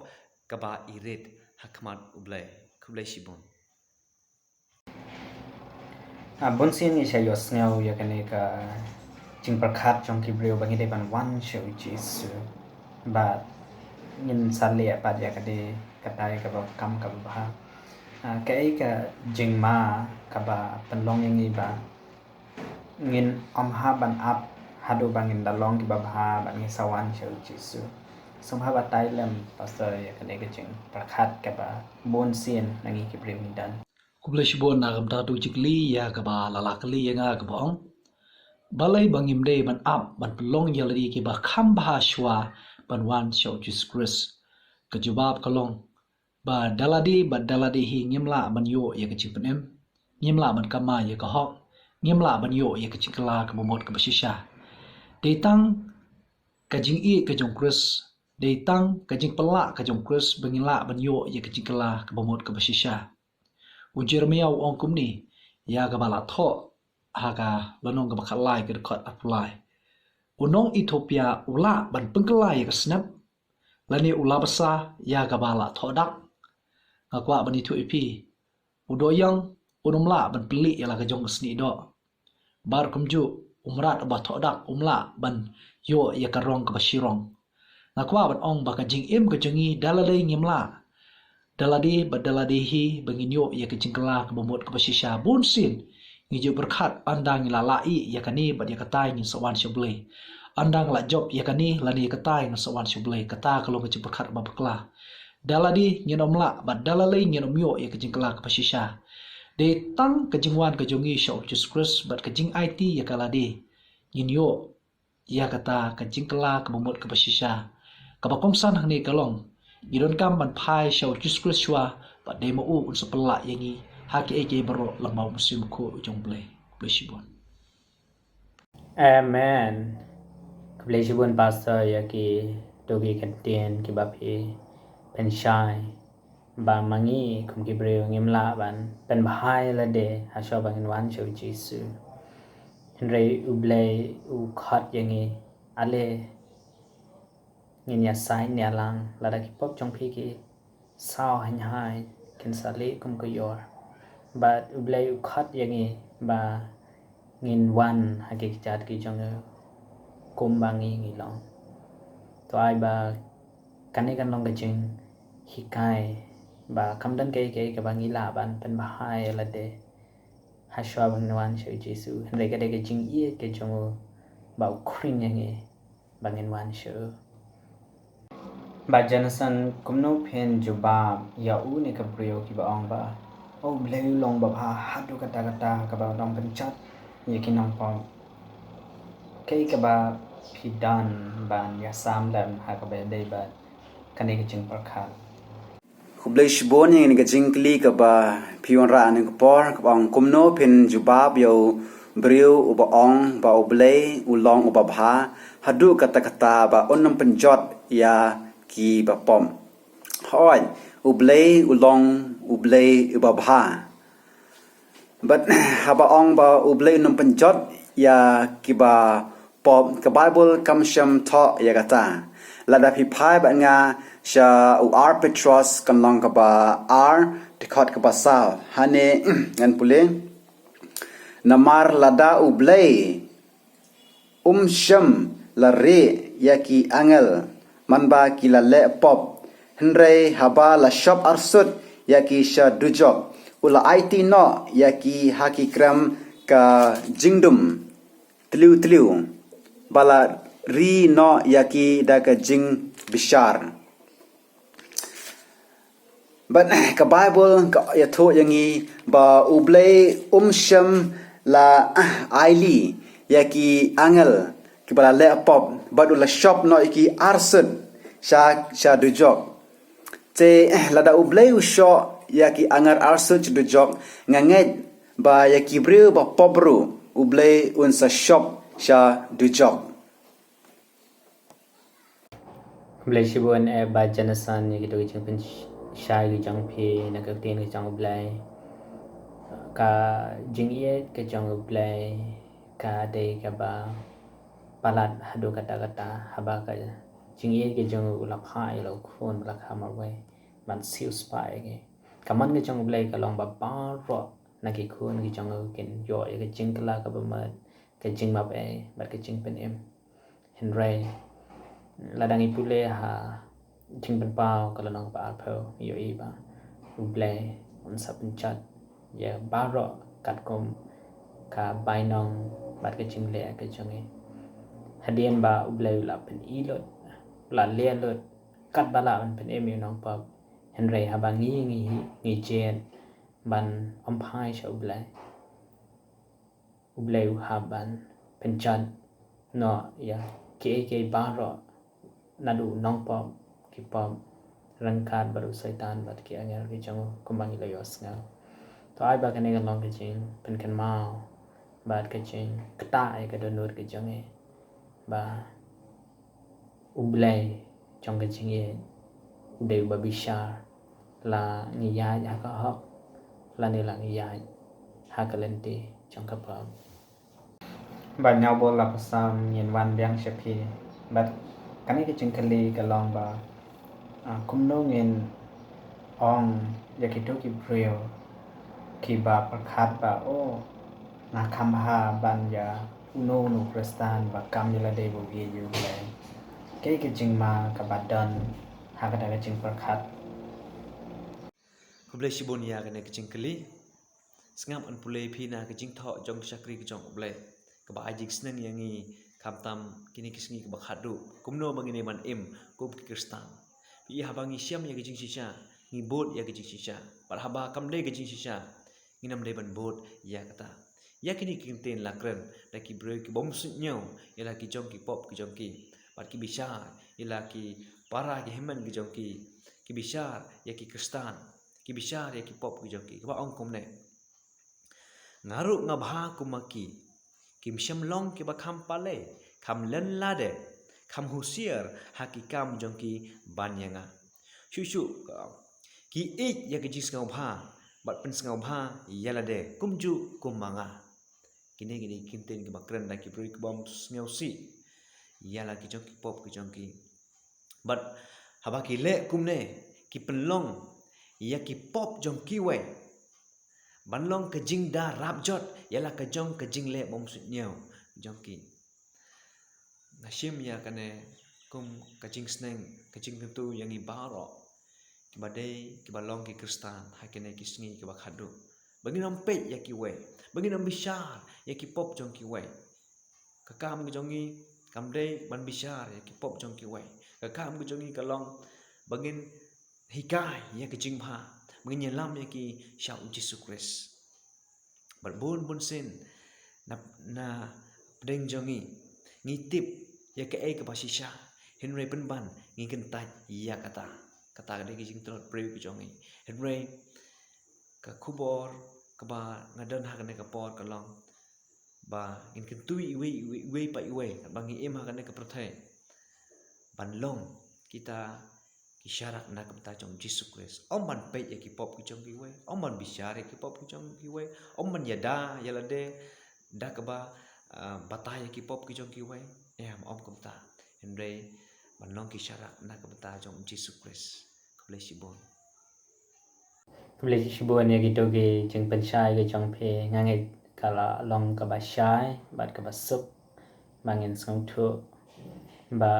kaba irit ha khmat u Blei. Khublei shibun. Ah, bun sien ngi sa ïohsngew ïa kane ka jingpyrkhat jong ki briew ba ngi dei ban wan sha u Jisu. Bad ngin sa leh pat ïa kane katai kaba kam kaba bha. Ah, kaei ka jingma kaba pynlong ïa ngi ba ngin ym hap ban ap haduh ba ngin da long kiba bha bad ngin sa wan sha u Jisu. Sngewbha batai lem Pastor ïa kane ka jingpyrkhat kaba bun sien na ngi ki briew ngi don. Khublei shibun na ka bynta tu jingkylli ïa kaba la la kylli ïa nga kaba ong, balei ba ngim dei ban ap ban pynlong ïa lade kiba kham bha shuwa ban wan sha u Jisu Khrist? Ka jubab ka long ba da lade bad da lade hi ngim lah ban ïoh ïa ka jingpynim, ngim lah ban kama ïa ka hok, ngim lah ban ïoh ïa ka jingkylla kaba mut kaba shisha. Dei tang ka jingïeit ka jong u Khrist, dei tang ka jingpynlah ka jong u Khrist ba ngin lah ban ïoh ïa ka jingkylla kaba mut kaba shisha. U Jeremiah u ong kumne ïa kaba la thoh ha ka lynnong kaba khatlai ka dkhot arphew lai. U nong Ethiopia u lah ban pynkylla ïa ka snep, lane u la basa ïa kaba la thoh dak. Nga kwah ban ïathuh ïa phi, u doh ïeng un ym lah ban pynlih ïa la ka jong ka snieh doh. Bad kumjuh u mrad uba thoh dak um lah ban ïoh ïa ka rong kaba shirong. Nga kwah ban ong ba ka jingim ka jong ngi da lade ngim lah, da lade bad da lade hi ba ngin ïoh ïa ka jingkylla kaba mut kaba shisha. Bun sien ngi ju pyrkhat, ynda ngi la lah ïa kane bad ïa katai ngin sa wan sha u Blei. Ynda ngi la jop ïa kane lane ïa katai ngin sa wan sha u Blei. Kata ka long ka jingpyrkhat kaba bakla. Da lade ngin ym lah bad da lade ngin ym ïoh ïa ka jingkylla kaba shisha. Dei tang ka jingwan ka jong ngi sha u Jisu Khrist bad ka jingaiti ïa ka lade ngin ïoh ïa kata ka jingkylla kaba mut kaba shisha. Kaba kongsan hangne ka long, ngi donkam ban phai sha u Jisu Khrist shuwa bad dei ma u un sa pynlah ïa ngi ha kiei kiei baroh lyngba u Mynsiem Bakhuid u jong u Blei. Khublei shibun. Amen. Khublei shibun Pastor ïa kito ki kyntien kiba phi pynshai. Ba ma ngi kum ki briew ngim lah ban pynbha ïa lade hashwa ba ngin wan sha u Jisu. Hynrei U Blei u khot ïa ngi, ale ngin ïasaid ïalang, lada ki pop jong phi ki saw hynhai, kin sa leh kum ka ïor. Bad U Blei u khot ïa ngi ba ngin wan ha ki kjat ki jong u kum ba ngi ngi long. To ai ba kane kan long ka jinghikai ba kam don kaei kaei kaba ngi lah ban pynbha ïa lade hashwa ba ngin wan sha u Jisu. Hynrei ka dei ka jingïeit ka jong u ba u khring ïa ngi ba ngin wan sha u. Bah Jonathan, kumno phin jubab ïa une ka briew kiba ong ba, "O Blei u long babha haduh katta katta, kaba long pynjot ïa ki nongpop." Kaei kaba phi don ban ïasam lem ha kaba ïadei bad kane ka jingpyrkhat? Khublei shibun ïa kane ka jingkylli kaba phi wanrah ha kane ka por, kaba ong kumno phin jubab ïa u briew uba ong ba U Blei u long uba bha haduh katta katta ba un ym pynjot ïa kiba pop. Hooid, U Blei u long U Blei uba bha. Bad haba ong ba U Blei un ym pynjot ïa kiba pop, ka Baibl kam shym thoh ïa kata. Lada phi phai bad nga sha u ar Petros, kan long kaba ar, dkhot kaba saw. Hangne ngan pule. Namar lada U Blei um shym la rieh ïa ki angel man ba ki la leh pop, hynrei haba la shop arsut ïa ki sha dujok, u la aiti noh ïa ki ha ki krem ka jingdum tliw tliw, ba la ri noh ïa ki da ka jingbishar. Bad ka Baibl ka ïathuh ïa ngi ba U Blei um shym la aili ïa ki angel kiba la leh pop, bad u la shop noh ïa ki arsut sha, sha dujok. Te lada U Blei u shoh ïa ki angel arsut sha dujok, nga ngeit ba ïa ki briew ba pop ruh U Blei un sa shop sha dujok. Khublei shibun eh Bah Jonathan ïa kito ki jingpynshai ki jong phi na ka ktien ka jong U Blei. Ka jingïeit ka jong U Blei ka dei kaba palat haduh katta katta, haba ka jingïeit ka jong u la phah ïa la u khun ba la kha marwei ban siewspah ïa ngi. Ka mon ka jong U Blei ka long ba baroh na ki khun ki jong u kin ïoh ïa ka jingkylla kaba mut, ka jingmap ei bad ka jingpynim. Hynrei lada ngi pule ha Jingpynpaw ka lynnong ba arphew, ngi ïohi ba U Blei un sa pynjot ïa baroh katkum ka bainong bad ka jingleh ka jong ngi. Hadien ba U Blei u la pyni lut, u la leh lut katba lah ban pynim ïa u nongpop, hynrei haba ngi, ngi, ngi jied ban ym phai sha U Blei, U Blei u hap ban pynjot noh ïa kiei kiei baroh, naduh u nongpop, ki pop ryngkat bad u Soitan bad ki angel ki jong u, kumba ngi la ïohsngew. To ai ba kane kan long ka jingpynkynmaw bad ka jingktah ïa ka dohnud ka jong ngi ba U Blei jong ka jingïeit u dei uba bishar la ngi ïaid ha ka hok lane la ngi ïaid ha ka lynti jong ka pop. Bad ñiaw bor la pyrshang ngin wan biang sha phi. Bad kane ka jingkylli ka long ba, ah, kumno ngin ong ïa kito ki briew kiba pyrkhat ba, oh, nga kham bha ban ïa uno uno u Khristan ba kam ïa lade ba u ïeit ïa U Blei. Kaei ka jingma kaba don ha kata ka jingpyrkhat? Khublei shibun ïa kane ka jingkylli. Sngap ngan pule ïa phi na ka jingthoh jong ka shakri ka jong U Blei kaba ai jingsneng ïa ngi khamtam kine ki sngi kiba khatduh, kumno ba ngin ïa ban im kum ki Khristan. Phi i, haba ngi shem ïa ka jingshisha, ngi bud ïa ka jingshisha. Bad haba kam dei ka jingshisha, ngin ym dei ban bud ïa kata. Ïa kine ki kyntien la kren da ki briew ki bym suidñiew ïa la ki jong ki pop ki jong ki, bad ki bishar ïa la ki para ki hynmen ki jong ki, ki bishar ïa ki Khristan, ki bishar ïa ki pop ki jong ki. Kaba ong kumne: Nga ruh nga bha kum ma ki. Kim shym long kiba kham pale, kham len lade, kham husiar ha ki kam jong ki ban ïa nga. Shuh shuh, ka ong, ki ïeit ïa ka jingsngewbha bad pynsngewbha ïa lade kumjuh kum ma nga. Kine kine ki ktien kiba kren da ki briew kibym sngewsih ïa la ki jong ki pop ki jong ki. Bad haba ki leh kumne, ki pynlong ïa ki pop jong kiwei ban long ka jingda rapjot ïa la ka jong ka jingleh bymsuidñiew jong ki. Nga shim ïa kane kum ka jingsneng, ka jingkyntu ïa ngi baroh kiba dei kiba long ki Khristan ha kine ki sngi kiba khadduh, ba ngin ym peit ïa kiwei, ba ngin ym bishar ïa ki pop jong kiwei. Ka kam ka jong ngi kam dei ban bishar ïa ki pop jong kiwei. Ka kam ka jong ngi ka long ba ngin hikai ïa ka jingbha, ba ngin ïalam ïa ki sha u Jisu Khrist. Bad bun bun sien na, na pdeng jong ngi, ngi tip ïa kaei kaba shisha, hynrei pynban ngi kyntait ïa kata. Kata ka dei ka jingtlot briew ka jong ngi. Hynrei ka khubor kaba nga don ha kane ka por ka long ba ngin kyntu iwei, iwei, iwei pa iwei, ba ngi im ha kane ka pyrthei, ban long kita ki sharak na ka bynta jong Jisu Khrist. Ym ban peit ïa ki pop ki jong kiwei, ym ban bishar ïa ki pop ki jong kiwei, ym ban ïada ïa lade da kaba, ah, batai ïa ki pop ki jong kiwei. Em, ym kumta. Hynrei ban long ki sharak na ka bynta jong Jisu Khrist. Khublei shibun. Khublei shibun ïa kito ki jingpynshai ki jong phi. Nga ngeit ka la long kaba shai bad kaba suk ba ngin sngewthuh ba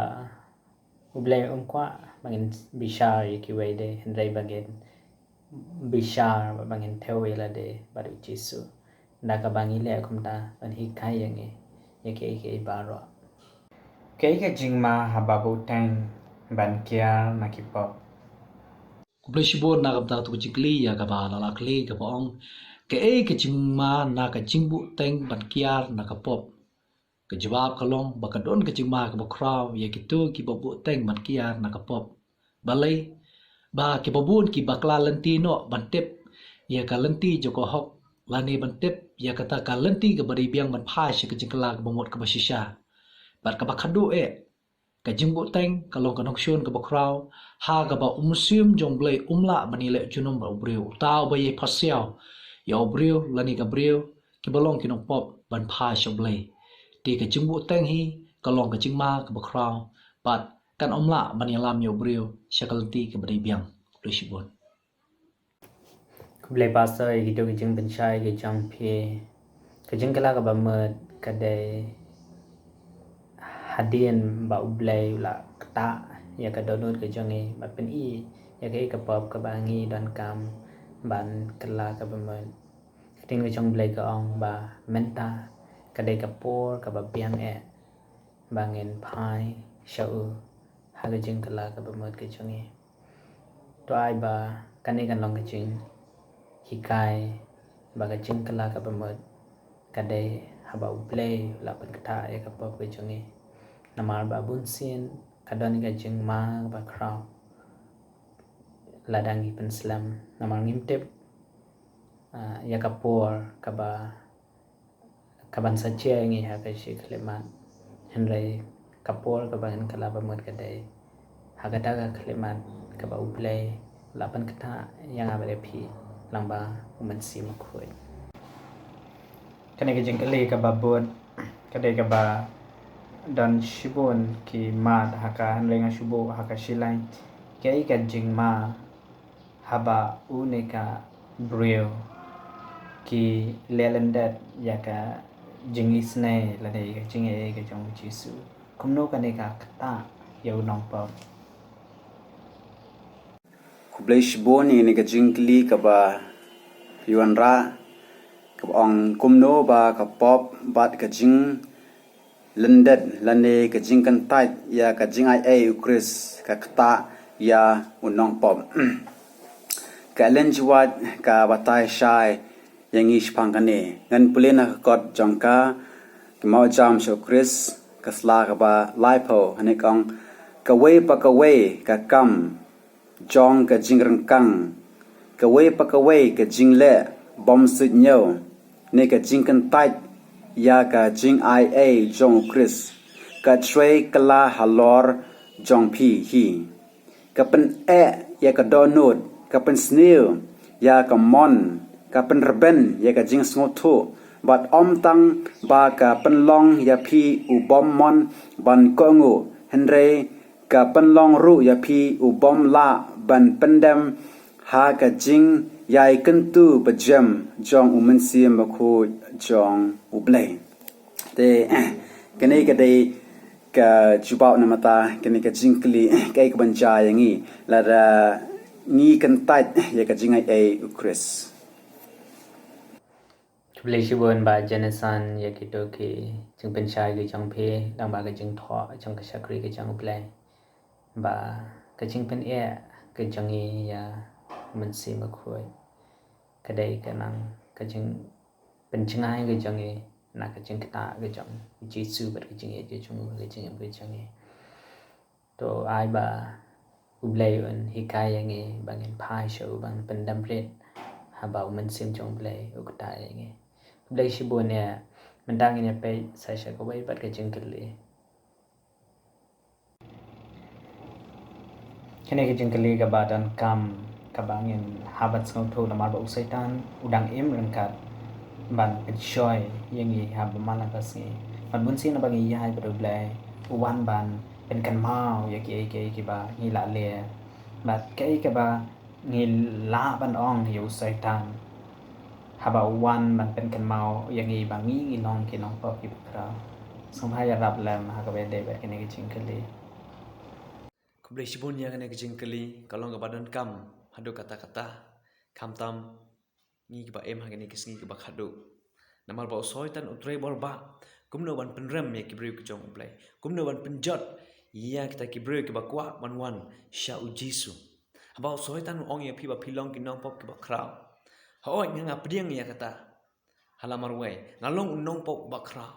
U Blei um kwah ba ngin bishar ïa kiwei de, hynrei ba ngin bishar bad ba ngin thew ïa lade bad u Jisu, da kaba ngi leh kumta ban hikai ïa ngi ïa kiei kiei baroh. Kaei ka jingma haba buhteng ban kiar na ki pop? Khublei shibun na ka bynta katu ka jingkylli ïa kaba la lah kylli kaba ong, kaei ka jingma na ka jingbuhteng ban kiar na ka pop? Ka jubab ka long ba ka don ka jingma kaba khraw ïa kito kiba buhteng ban kiar na ka pop. Balei? Ba kiba bun kiba kylla lynti noh ban tip ïa ka lynti jong ka hok, lane ban tip ïa kata ka lynti kaba dei biang ban phai sha ka jingkylla kaba mut kaba shisha. Bad kaba khadduh eh, ka jingbuhteng ka long ka nongshun kaba khraw ha kaba u mynsiem jong U Blei um lah ban ïaleh junom bad u briew. Uta uba ïai pasiaw ïa u briew lane ka briew kiba long ki nongpop ban phai sha U Blei. Te ka jingbuhteng hi ka long ka jingma kaba khraw bad kan ym lah ban ïalam ïa u briew sha ka lynti kaba dei biang. Khublei shibun. Khublei pastor ïa kito ki jingpynshai ki jong phi. Ka jingkylla kaba mut ka dei hadien ba U Blei u la ktah ïa ka dohnud ka jong ngi bad pyni ïa kaei ka pop kaba ngi donkam ban kylla kaba mut. Ka ktien ka jong U Blei ka ong ba mynta ka dei ka por kaba biang eh ba ngin phai sha u ha ka jingkylla kaba mut ka jong ngi. To ai ba kane kan long ka jinghikai ba ka jingkylla kaba mut ka dei haba U Blei u la pynktah ïa ka pop ka jong ngi. Namar ba bun sien ka don ka jingma kaba khraw lada ngi pynslem, namar ngim tip, ah, ïa ka por kaba kaban sa jia ïa ngi ha ka shi khyllipmat. Hynrei ka por kaba ngin kylla ba mut ka dei ha kata ka khyllipmat kaba U Blei u la pynktah ïa nga bad ïa phi lyngba U Mynsiem Bakhuid. Kane ka jingkylli kaba bud ka dei kaba don shibun ki mat ha ka, hynrei nga shu buh ha ka shi lain. Kaei ka jingma haba une ka briew ki leh lyndet ïa ka jingisynei lane ïa ka jingaiei ka jong u Jisu? Kumno kane ka ktah ïa u nongpop? Khublei shibun ïa kane ka jingkylli kaba ïa u wanrah kaba ong kumno ba ka pop bad ka jing lyndet lane ka jingkyntait ïa ka jingaiei u Khrist ka ktah ïa u nongpop. Ka Ellen G. White ka batai shai ïa ngi shaphang kane. Ngan pule na ka kot jong ka, Ki Mawjam sha u Khrist, ka sla kaba laiphew, hangne ka ong, kawei pa kawei ka kam jong ka jingryngkang, kawei pa kawei ka jingleh bymsuidñiew, ne ka jingkyntait ïa ka jingaiei jong u Khrist, ka trei kylla halor jong phi hi. Ka pyneh ïa ka dohnud ka pynsniew ïa ka mon, ka pynrben ïa ka jingsngewthuh, bad ym tang ba ka pynlong ïa phi u bym mon ban kohnguh, hynrei ka pynlong ruh ïa phi u bym lah ban pyndem ha ka jingïai kyntu bajem jong u Mynsiem Bakhuid jong U Blei. Te kane ka dei ka jubab namar kane ka jingkylli, kaei kaban jia ïa ngi lada ngi kyntait ïa ka jingaiei U Khrist. Khublei shibun Bah Jonathan ïa kito ki jingpynshai ki jong phi, tang ba ka jingthoh jong ka shakri ka jong U Blei, ba ka jingpyneh ka jong ngi ïa U Mynsiem Bakhuid ka dei ka nang ka jingpynjngai ka jong ngi na ka jingktah ka jong U Jisu bad ka jingïeit ka jong u ha ka jingim ka jong ngi. To ai ba U Blei un hikai ïa ngi ba ngin phai sha u, ba ngin pyndem rit haba U Mynsiem jong U Blei u ktah ïa ngi. Khublei shibun ïa, mynta ngin ïa peit sa sha kawei pat ka jingkylli. Kane ka jingkylli kaba donkam, kaba ngin hap ban sngewthuh namar ba u Soitan u dang im ryngkat ban pynshoi ïa ngi haba man la ka sngi. Bad bunsien naba ngi ïaid bad U Blei, u wan ban pynkynmaw ïa kiei kiei kiba ngi la leh bad kiei kiba ngi lah ban ong ïa u Soitan haba u wan ban pynkynmaw ïa ngi ba ngi ngi long ki nongpop kiba khraw. Sngewbha ïarap lem ha kaba ïadei bad kane ka jingkylli. Khublei shibun ïa kane ka jingkylli, ka long kaba donkam haduh katta katta, khamtam ngi kiba im ha kine ki sngi kiba khadduh. Namar ba u Soitan u trei bor bha kumno ban pynrem ïa ki briew ki jong U Blei, kumno ban pynjot ïa kita ki briew kiba kwah ban wan sha u Jisu. Haba u Soitan u ong ïa phi ba phi long ki nongpop kiba khraw, hooid, nga, nga pdiang ïa kata. Hala marwei, nga long u nongpop uba khraw.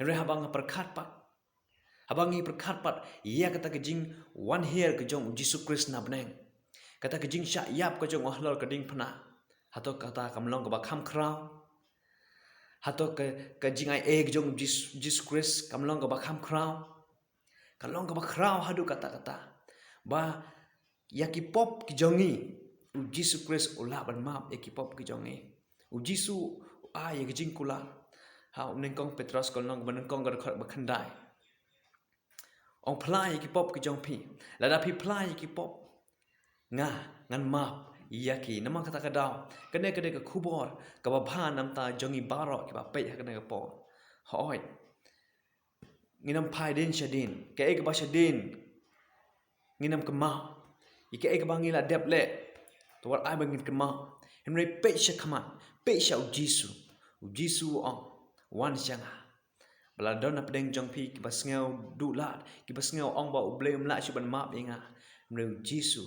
Hynrei haba nga pyrkhat pat, haba ngi pyrkhat pat ïa kata ka jingwan hiar ka jong u Jisu Khrist na bneng, kata ka jingshah ïap ka jong u halor ka diengphna, hato kata kam long kaba kham khraw? Hato ka, ka jingaiei ka jong u Jis-, Jisu Khrist kam long kaba kham khraw? Ka long kaba khraw haduh katta katta ba ïa ki pop ki jong ngi, u Jisu Khrist u lah ban map ïa ki pop ki jong ngi. U Jisu u ai ïa ka jingkular ha u Nyngkong Petros ka lynnong ba nyngkong ka dkhot ba khyndai. Ong, phla ïa ki pop ki jong phi. Lada phi phla ïa ki pop, nga, ngan map ïa ki. Namar kata ka daw, kane ka dei ka khubor kaba bha namar jong ngi baroh kiba peit ha kane ka por. Hooid, ngin ym phai dien sha dien. Kaei kaba sha dien ngin ym kynmaw. Ïa kaei kaba ngi la dep leh, to wat ai ba ngin kynmaw. Hynrei peit sha khmat, peit sha u Jisu. U Jisu u ong, wan sha nga. Ba la don na pdeng jong phi kiba sngew duhlad, kiba sngew ong ba U Blei um lah shuh ban map ïa nga. Hynrei u Jisu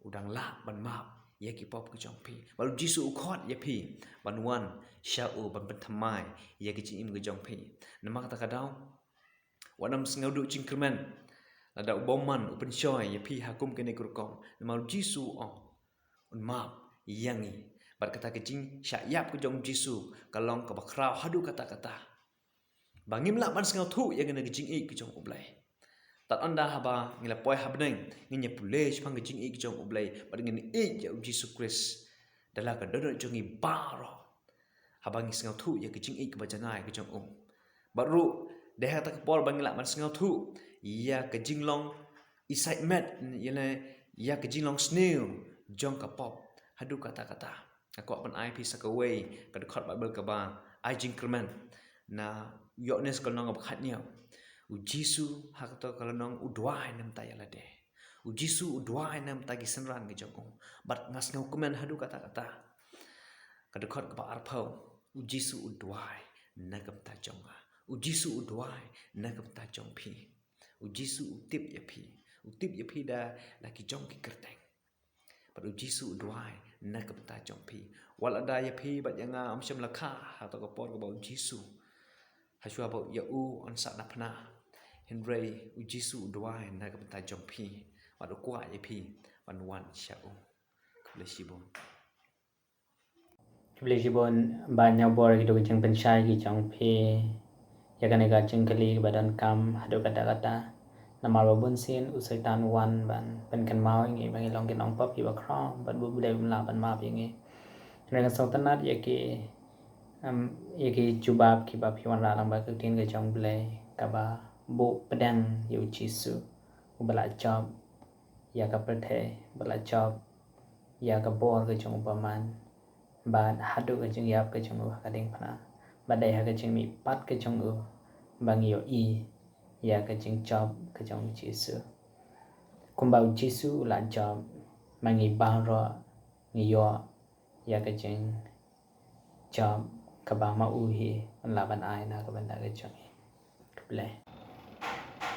u dang lah ban map ïa ki pop ki jong phi. Bad u Jisu u khot ïa phi ban wan sha u, ban pynthymmai ïa ka jingim ka jong phi. Namar kata ka daw, wat nym sngew duh jingkyrmen lada u bymman u pynshoi ïa phi ha kum kane ka rukom. Namar u Jisu u ong, un map ïa ngi. Bad kata ka jingshah ïap ka jong u Jisu ka long kaba khraw haduh katta katta, ba ngim lah ban sngewthuh ïa kane ka jingïeit ka jong U Blei. Tad ynda haba ngi la poi ha bneng, ngin ïa pule shaphang ka jingïeit ka jong U Blei bad ngin ïeit ïa u Jisu Khrist da la ka dohnud jong ngi baroh. Haba ngi sngewthuh ïa ka jingïeit kaba janai ka jong u. Bad ruh dei ha kata ka por ba ngi lah ban sngewthuh ïa ka jinglong isaitmet, ïa la, ïa ka jinglong sniew jong ka pop haduh katta katta. Nga kwah ban ai phi sa kawei ka dkhot Baibl kaba ai jingkyrmen, na Ïoannis ka lynnong ba khathynñiew. U Jisu ha kata ka lynnong u duwai na ka bynta ïa lade. U Jisu u duwai na ka bynta ki synran ki jong u. Bad nga sngewkmen haduh katta katta. Ka dkhot kaba arphew. U Jisu u duwai na ka bynta jong nga. U Jisu u duwai na ka bynta jong phi. U Jisu u tip ïa phi. U tip ïa phi da la ki jong ki kyrteng. Bad u Jisu u duwai na ka bynta jong phi. Wat lada ïa phi bad ïa nga ym shym la kha ha kata ka por kaba u Jisu, ha shuwa ba ïa u yn sah na phna. Hynrei u Jisu u duwai na ka bynta jong phi. Bad u kwah ïa phi ban wan sha u. Khublei shibun. Khublei shibun Bah Ñiawbor, kito ki jingpynshai ki jong phi ïa kane ka jingkylli kaba donkam haduh katta katta. Namar ba bun sien u Soitan u wan ban pynkynmaw ïa ngi ba ngi long ki nongpop kiba khraw bad ba U Blei um lah ban map ïa ngi. Hynrei ngan sngewtynnat ïa ki, em, ïa ki jubab kiba phi wanrah lyngba ka ktien ka jong U Blei, kaba buh pdeng ïa U Jisu, uba la jop ïa ka pyrthei, uba la jop ïa ka bor ka jong u bymman, bad haduh ka jingïap ka jong u ha ka diengphna, bad dei ha ka jingmihpat ka jong u ba ngi ïohi ïa ka jingjop ka jong U Jisu. Kumba U Jisu u la jop, ma ngi baroh ngi ïoh ïa ka jingjop kaba ma u hi un lah ban ai na ka bynta ka jong ngi. Khublei.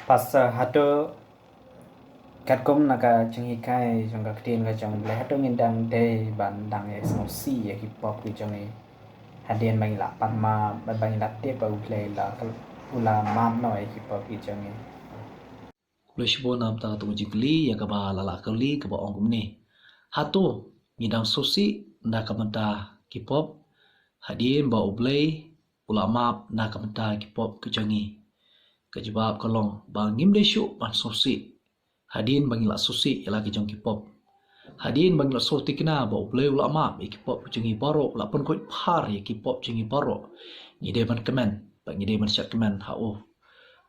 Pastor, hato katkum na ka jinghikai jong ka ktien ka jong U Blei, hato ngin dang dei ban dang ïa sngewsih ïa ki pop ki jong ngi hadien ba ngi la pan map bad ba ngi la tip ba U Blei la, u la map noh ïa ki pop ki jong ngi? Khublei shibun namar kata ka jingkylli, ïa kaba la lah kylli kaba ong kumne: Hato ngi dang sngewsih na ka bynta ki pop hadien ba U Blei u la map na ka bynta ki pop ki jong ngi? Ka jubab ka long ba ngim dei shuh ban sngewsih hadien ba ngi la sngewsih ïa la ki jong ki pop. Hadien ba ngi la sngewthikna ba U Blei u la map ïa ki pop ki jong ngi baroh, u la pynkhuid phar ïa ki pop jong ngi baroh, ngi dei ban kmen bad ngi dei ban shad kmen ha u.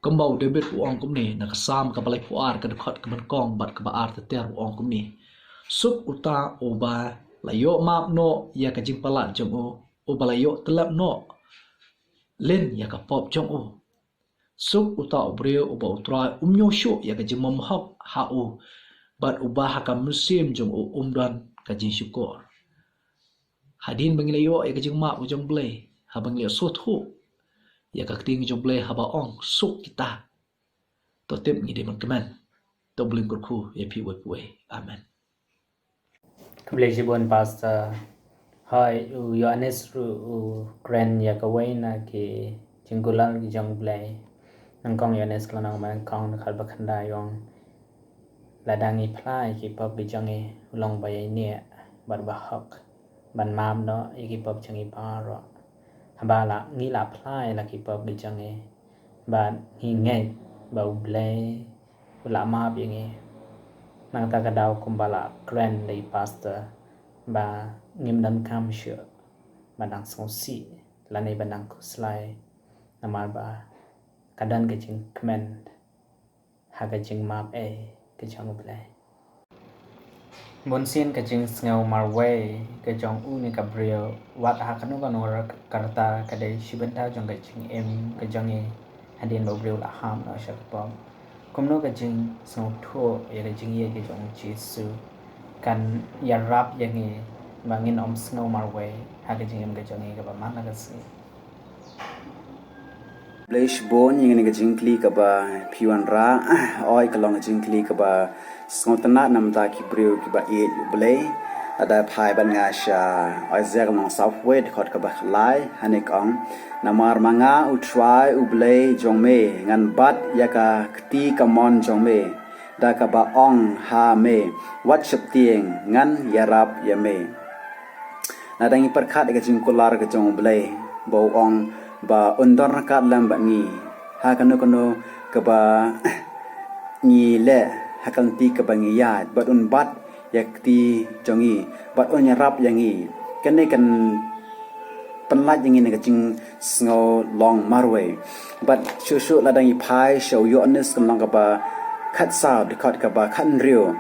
Kumba u David u ong kumne na ka Salm kaba laiphew ar, ka dkhot kaba nyngkong bad kaba ar ter ter, u ong kumne: Suk uta uba la ïoh map noh ïa ka jingpalat jong u, uba la ïoh tyllep noh lin ïa ka pop jong u. Suk uta u briew uba U Trai um ñiew shuh ïa ka jingbymhok ha u, bad uba ha ka mynsiem jong u um don ka jingshukor. Hadien ba ngi la ïoh ïa ka jingmap ka jong U Blei, haba ngi la sngewthuh ïa ka ktien ka jong U Blei haba ong suk kita, to tip ngi dei ban kmen. To U Blei un kyrkhu ïa phi uwei pa uwei. Amen. Khublei shibun Pastor. Hooid, u Ïoannis ruh u kren ïa kawei na ki jingkular ki jong U Blei. Nyngkong Ïoannis lynnong ba nyngkong dkhot ba khyndai u ong: Lada ngi phla ïa ki pop ki jong ngi, u long ba ïaineh bad ba hok ban map noh ïa ki pop jong ngi baroh. Haba la ngi la phla ïa la ki pop ki jong ngi, bad ngi ngeit ba U Blei u la map ïa ngi. Nangta ka daw kumba la kren da i Pastor, ba ngim donkam shuh ban dang sngewsih lane ban dang khuslai, namar ba ka don ka jingkmen ha ka jingmap ei ka jong U Blei. Bun sien ka jingsngew marwei ka jong une ka briew, wat ha kano kano ka rta, ka dei shi bynta jong ka jingim ka jong ngi hadien ba u briew la hap noh sha ka pop. Kumno ka jingsngewthuh ïa ka jingïeit ka jong U Jisu kan ïarap ïa ngi ba ngin ym sngew marwei ha ka jingim ka jong ngi kaba man la ka sngi? Khublei shibun ïa kane ka jingkylli kaba phi wanrah. Hooid, ka long ka jingkylli kaba sngewtynnat namar ki briew kiba ïeit U Blei. Lada phai bad nga sha Isaiah ka lynnong sawphew wei, dkhot kaba khatlai, hangne ka ong: Namar ma nga U Trai U Blei jong me, ngan bat ïa ka kti kamon jong me, da kaba ong ha me: Wat sheptieng, ngan ïarap ïa me. Lada ngi pyrkhat ïa ka jingkular ka jong U Blei, ba u ong ba un don ryngkat lem bad ngi ha kano kano kaba ngi leh, ha ka lynti kaba ngi ïaid, bad un bat ïa ka kti jong ngi, bad un ïarap ïa ngi. Kane kan pynlait ïa ngi na ka jingsngew long marwei. Bad shuh shuh lada ngi phai sha u Ïoannis ka lynnong kaba khatsaw, dkhot kaba khathynriew.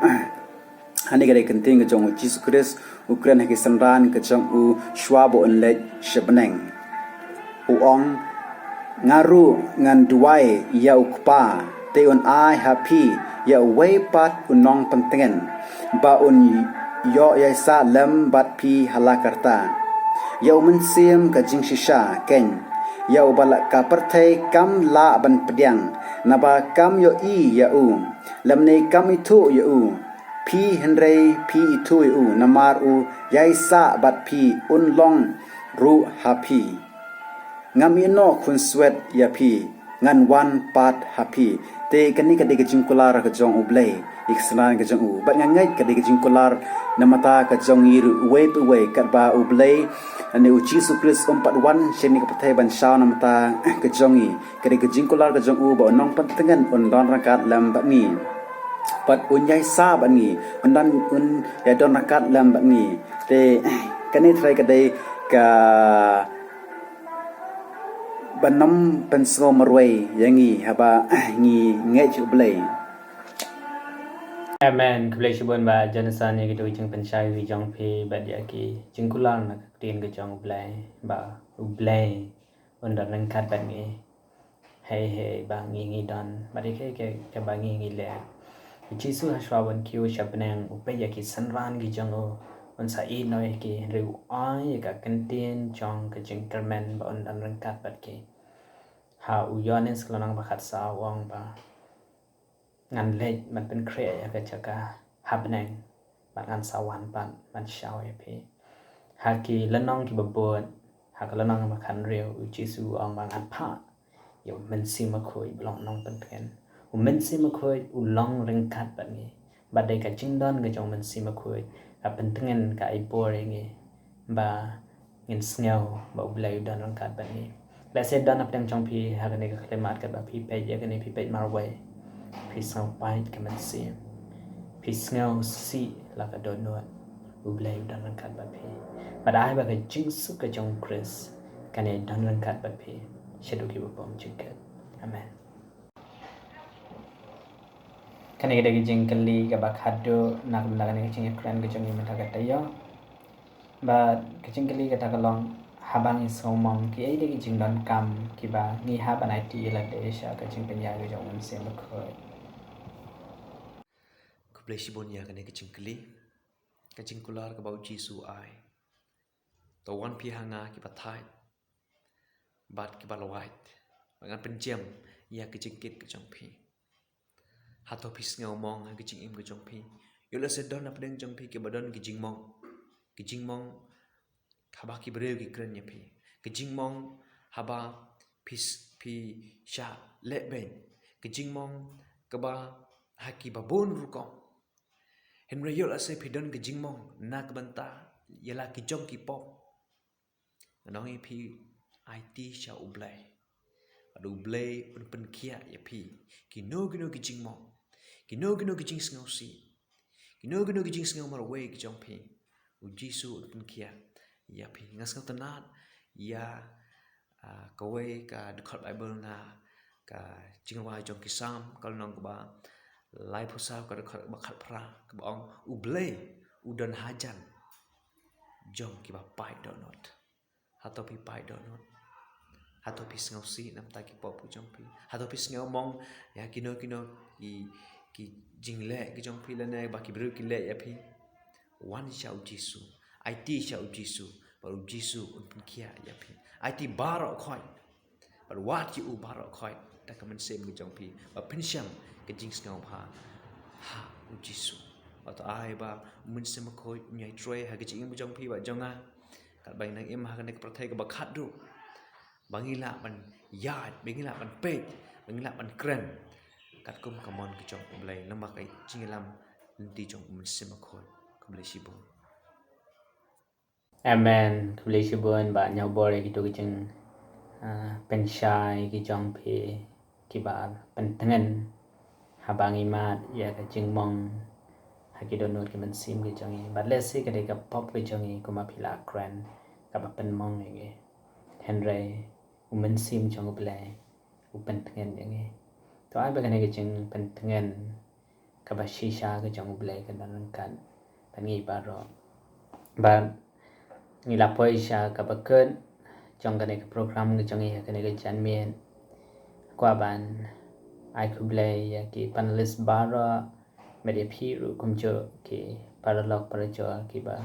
Hangne ka dei ka ktien ka jong U Jisu Khrist, u kren ha ki synran ka jong u shuwa ba un leit sha bneng. U ong: Nga ruh ngan duwai ïa U Kpa, te un ai ha phi ïa uwei pat u nongpyntngen, ba un ïoh ïaisah lem bad phi ha la ka rta. Ïa U Mynsiem ka jingshisha keiñ, ïa uba la ka pyrthei kam lah ban pdiang, naba kam ïohi ïa u, lymne kam ithuh ïa u. Phi hynrei phi ithuh ïa u, namar u ïaisah bad phi, un long ruh ha phi. Ngam ïehnoh khunswet ïa phi, ngan wan pat ha phi. Te kane ka dei ka jingkular ka jong U Blei ïa ki synran ka jong u. Bad nga ngeit ka dei ka jingkular namar ka jong ngi ruh uwei pa uwei, katba U Blei ne U Jisu Khrist um pat wan sha kane ka pyrthei ban shaw namar ka jong ngi. Ka dei ka jingkular ka jong u ba u nongpyntngen un don ryngkat lem bad ngi. Bad un ïai sah bad ngi, un don, un ïai don ryngkat lem bad ngi. Te kane trai ka dei ka ban nym pynsngew marwei ïa ngi haba ngi ngeit ïa U Blei. Amen. Khublei shibun Bah Jonathan ïa kito ki jingpynshai ki jong phi bad ïa ki jingkular na ka ktien ka jong U Blei, ba U Blei un don ryngkat bad ngi. Hei hei ba ngi ngi don bad ïa kaei kaei ba ngi ngi leh. U Jisu hashwa ban kiew sha bneng u peit ïa ki synran ki jong u, un sa ïehnoh ïa ki, hynrei u ai ïa ka kyntien jong ka jingkyrmen ba un don ryngkat bad ki. Ha u Ïoannis ka lynnong ba khatsaw u ong ba ngan leit ban pynkhreh ïa ka jaka ha bneng bad ngan sa wan pat ban shaw ïa phi. Ha ki lynnong kiba bud, ha ka lynnong ba khathynriew, U Jisu u ong ba ngan phah ïa U Mynsiem Bakhuid ba long nongpyntngen. U Mynsiem Bakhuid u long ryngkat bad ngi. Bad dei ka jingdon ka jong U Mynsiem Bakhuid ka pyntngen, ka ai bor ïa ngi ba ngin sngew ba U Blei u don ryngkat bad ngi. Lehse don hapdeng jong phi ha kane ka khyllipmat katba phi peit ïa kane, phi peit marwei. Phi sngew pait ka mynsiem. Phi sngew sih la ka dohnud. U Blei u don ryngkat bad phi. Bad ai ba ka jingsuk ka jong U Khrist kan ïai don ryngkat bad phi shaduh kiba bymjukut. Amen. Kane ka dei ka jingkylli kaba khadduh na ka bynta kane ka jingïakren ka jong ngi mynta ka taïew. Bad ka jingkylli kata ka long, haba ngi sngewmong, kiei de ki jingdonkam kiba ngi hap ban aiti ïa lade sha ka jingpynïaid ka jong U Mynsiem Bakhuid? Khublei shibun ïa kane ka jingkylli. Ka jingkular kaba U Jisu u ai: To wan phi ha nga kiba thait bad kiba lwait, bad ngan pynjem ïa ka jingkit ka jong phi. Hato phi sngewmong ha ka jingim ka jong phi? Ïoh lehse don hapdeng jong phi kiba don ki jingmong. Ki jingmong haba ki briew ki kren ïa phi. Ki jingmong haba phi s-, phi shah lehbeiñ. Ki jingmong kaba ha kiba bun rukom. Hynrei ïoh lehse phi don ki jingmong na ka bynta ïa la ki jong ki pop. Ngan ong ïa phi, aiti sha U Blei. Bad U Blei un pynkhiah ïa phi kino kino ki jingmong, kino kino ki jingsngewsih, kino kino ki jingsngew marwei ki jong phi. U Jisu un pynkhiah ïa phi. Nga sngewtynnat ïa, ah, kawei ka dkhot Baibl na ka Jingrwai jong ki Salm, ka lynnong kaba laiphew saw, ka dkhot ba khatphra, kaba ong, U Blei u don hajan jong kiba pait dohnud. Hato phi pait dohnud? Hato phi sngewsih namar ki pop ki jong phi? Hato phi sngewmong ïa kino kino ki, ki jingleh ki jong phi lane ba ki briew ki leh ïa phi? Wan sha U Jisu, aiti sha U Jisu, bad U Jisu un pynkhiah ïa phi. Aiti baroh khoit, bad wad ïa u baroh khoit da ka mynsiem ka jong phi, ba phin shem ka jingsngewbha ha U Jisu. Bad to ai ba U Mynsiem Bakhuid un ïai trei ha ka jingim ka jong phi bad jong nga. Katba ngi nang im ha kane ka pyrthei kaba khadduh, ba ngi lah ban ïaid, ba ngi lah ban peit, ba ngi lah ban kren katkum ka mon ka jong U Blei, lyngba ka jingïalam lynti jong U Mynsiem Bakhuid. Khublei shibun. Amen. Khublei shibun Bah Ñiawbor ïa kito ki jing, ah, pynshai ki jong phi kiba pyntngen haba ngi mad ïa ka jingmong ha ki dohnud ki mynsiem ki jong ngi. Bad lehse ka dei ka pop ka jong ngi kumba phi la kren kaba pynmong ïa ngi. Hynrei U Mynsiem jong U Blei u pyntngen ïa ngi. To ai ba kane ka jingpyntngen kaba shisha ka jong U Blei kan don ryngkat bad ngi baroh. Bad ngi la poi sha kaba kut jong kane ka program ka jong ngi ha kane ka janmiet. Kwah ban ai khublei ïa ki panelist baroh, bad ïa phi ruh kumjuh ki paralok parajor kiba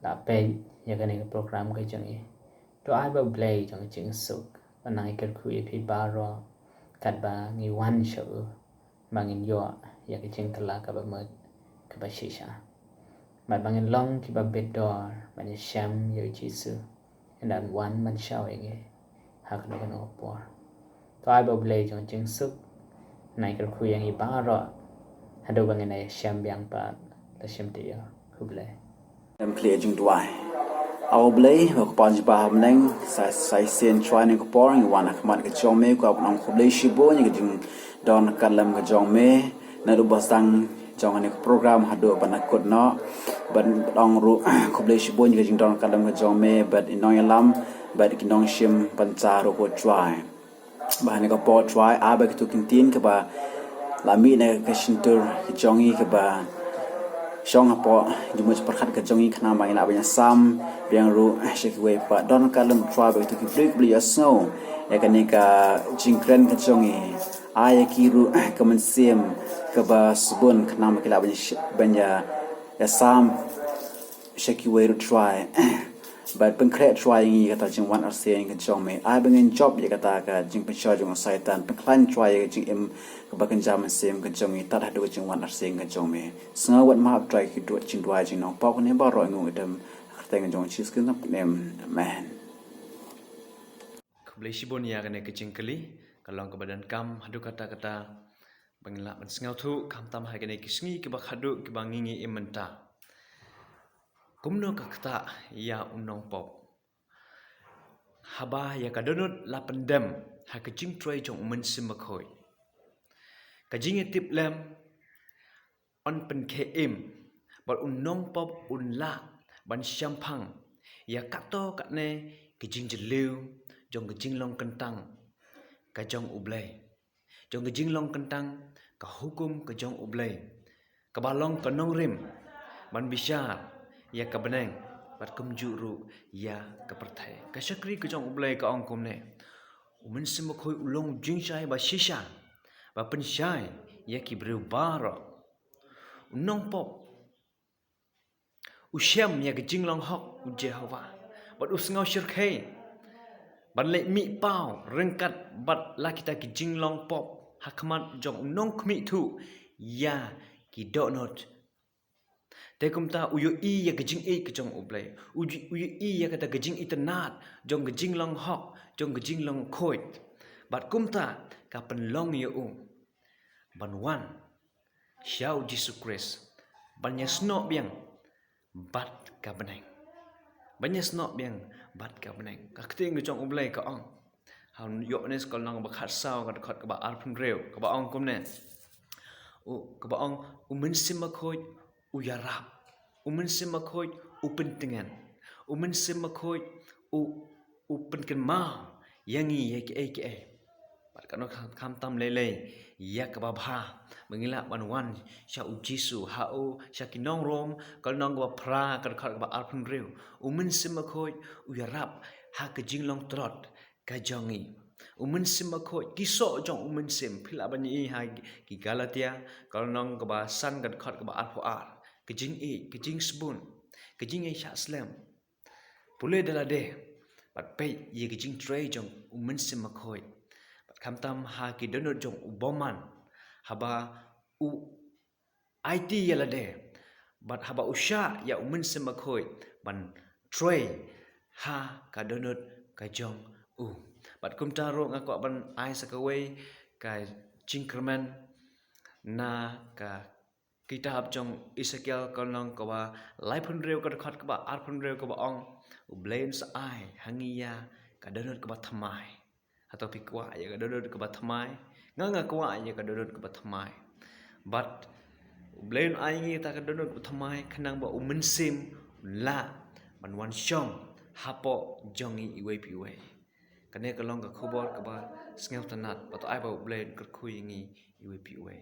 la peit ïa kane ka program ka jong ngi. To ai ba U Blei jong ka jingsuk un nang ïakyrkhu ïa phi baroh katba ngi wan sha u, ba ngin ïoh ïa ka jingkylla kaba mut kaba shisha. Bad ba ngin long kiba bit dor ban ïashem ïa U Jisu ynda un wan ban shaw ïa ngi ha kano kano ka por. To ai ba U Blei jong jingsuk un ai kyrkhu ïa ngi baroh haduh ba ngin ïashem biang pat. La shim te ïa U Blei. Em khlieh jingduwai. A U Blei, ba ka pan jingpynbha ha bneng, sa sa shisien Trai, ha kane ka por ngi wan ha khmat ka jong me, kwah ban ong khublei shibun ïa ka jingdon ryngkat lem ka jong me, naduh ba sdang jong kane ka program haduh ba la kut noh. Bad ong ruh khublei shibun ïa ka jingdon ryngkat lem ka jong me bad i nongïalam bad ki nongshim bynta ruh, ko Trai. Ba ha kane ka por Trai, ai ba kito ki ktien kiba la mih na ka shyntur ka jong ngi, kiba shong hapoh jingmut jingpyrkhat ka jong ngi, khnang ba ngin lah ban ïasam biang ruh sha kiwei pat. Don ryngkat lem Trai ba kito ki briew kiba la ïohsngew ïa kane ka jingkren ka jong ngi, ai ïa ki ruh ka mynsiem kaba sbun, khnang ba ki lah ban ïa, ban ïa, ïasam sha kiwei ruh Trai. Bad pynkhreh Trai ïa ngi ïa kata ka jingwan arsien ka jong me. Ai ba ngin jop ïa kata ka jingpynshoi jong u Soitan. Pynkhlaiñ Trai ïa ka jingim kaba kynja mynsiem ka jong ngi tad haduh ka jingwan arsien ka jong me. Sngewbha map Trai ïa ki jingduwai jong ngi nongpop, kane baroh ngi ong ha ka kyrteng ka jong u Jisu Khrist, ngi pynim. Amen. Khublei shibun ïa kane ka jingkylli, ka long kaba donkam haduh katta katta ba ngin lah ban sngewthuh, khamtam ha kine ki sngi kiba khadduh kiba ngi ngi im mynta. Kumno ka ktah ïa u nongpop? Haba ïa ka dohnud la pyndem ha ka jingtrei jong u Mynsiem Bakhuid, ka jingïatiplem yn pynkhie im, bad u nongpop un lah ban shemphang ïa katto katne ka jingjylliew jong ka jinglong kyntang ka jong U Blei, jong ka jinglong kyntang ka hukum ka jong U Blei, kaba long ka nongrim ban bishar ïa ka bneng bad kumjuh ruh ïa ka pyrthei. Ka shakri ka jong U Blei ka ong kumne: U Mynsiem Bakhuid u long jingshai ba shisha ba pynshai ïa ki briew baroh. U nongpop u shem ïa ka jinglong hok u Jehobah, bad u sngew shyrkhei ban leit mih paw ryngkat bad la kita ki jinglong pop ha khmat jong u nongkhmih thuh ïa ki dohnud. Te kumta u ïohi ïa ka jingïeit ka jong U Blei, u ju-, u ïohi ïa kata ka jingitynnad jong ka jinglong hok, jong ka jinglong khuid. Bad kumta ka pynlong ïa u ban wan sha u Jisu Khrist ban ïasnoh biang bad ka bneng. Ban ïasnoh biang bad ka bneng. Ka ktien ka jong U Blei ka ong ha u Ïoannis ka lynnong ba khatsaw, ka dkhot kaba arphew hynriew, kaba ong kumne. U, kaba ong: U Mynsiem Bakhuid u ïarap. U Mynsiem Bakhuid u pyntngen. U Mynsiem Bakhuid u, u pynkynmaw ïa ngi ïa kiei kiei. Bad kano kham-, khamtam lei lei ïa kaba bha ba ngin lah ban wan sha u Jisu, ha u, sha ki nong Rom ka lynnong kaba phra, ka dkhot kaba arphew hynriew. U Mynsiem Bakhuid u ïarap ha ka jinglong tlot ka jong ngi. U Mynsiem Bakhuid, ki soh jong u Mynsiem, phi lah ban ïohi ha ki Galatia ka lynnong kaba san, ka dkhot kaba arphew ar. Ka jingïeit, ka jingsbun, ka jingïaishah slem. Pule da lade bad peit ïa ka jingtrei jong u Mynsiem Bakhuid. Bad khamtam ha ki dohnud jong u bymman, haba u aiti ïa lade bad haba u shah ïa u Mynsiem Bakhuid ban trei ha ka dohnud ka jong u. Bad kumta ruh nga kwah ban ai sa kawei ka jingkyrmen na ka kitab jong Esekiel ka lynnong kaba laiphew hynriew, ka dkhot kaba arphew hynriew, kaba ong: U Blei un sa ai ha ngi ïa ka dohnud kaba thymmai. Hato phi kwah ïa ka dohnud kaba thymmai? Nga, nga kwah ïa ka dohnud kaba thymmai. Bad U Blei un ai ngi ïa ka dohnud kaba thymmai khnang ba u Mynsiem un lah ban wan shong hapoh jong ngi iwei pa iwei. Kane ka long ka khubor kaba sngewtynnat, bad to ai ba U Blei un kyrkhu ïa ngi iwei pa iwei.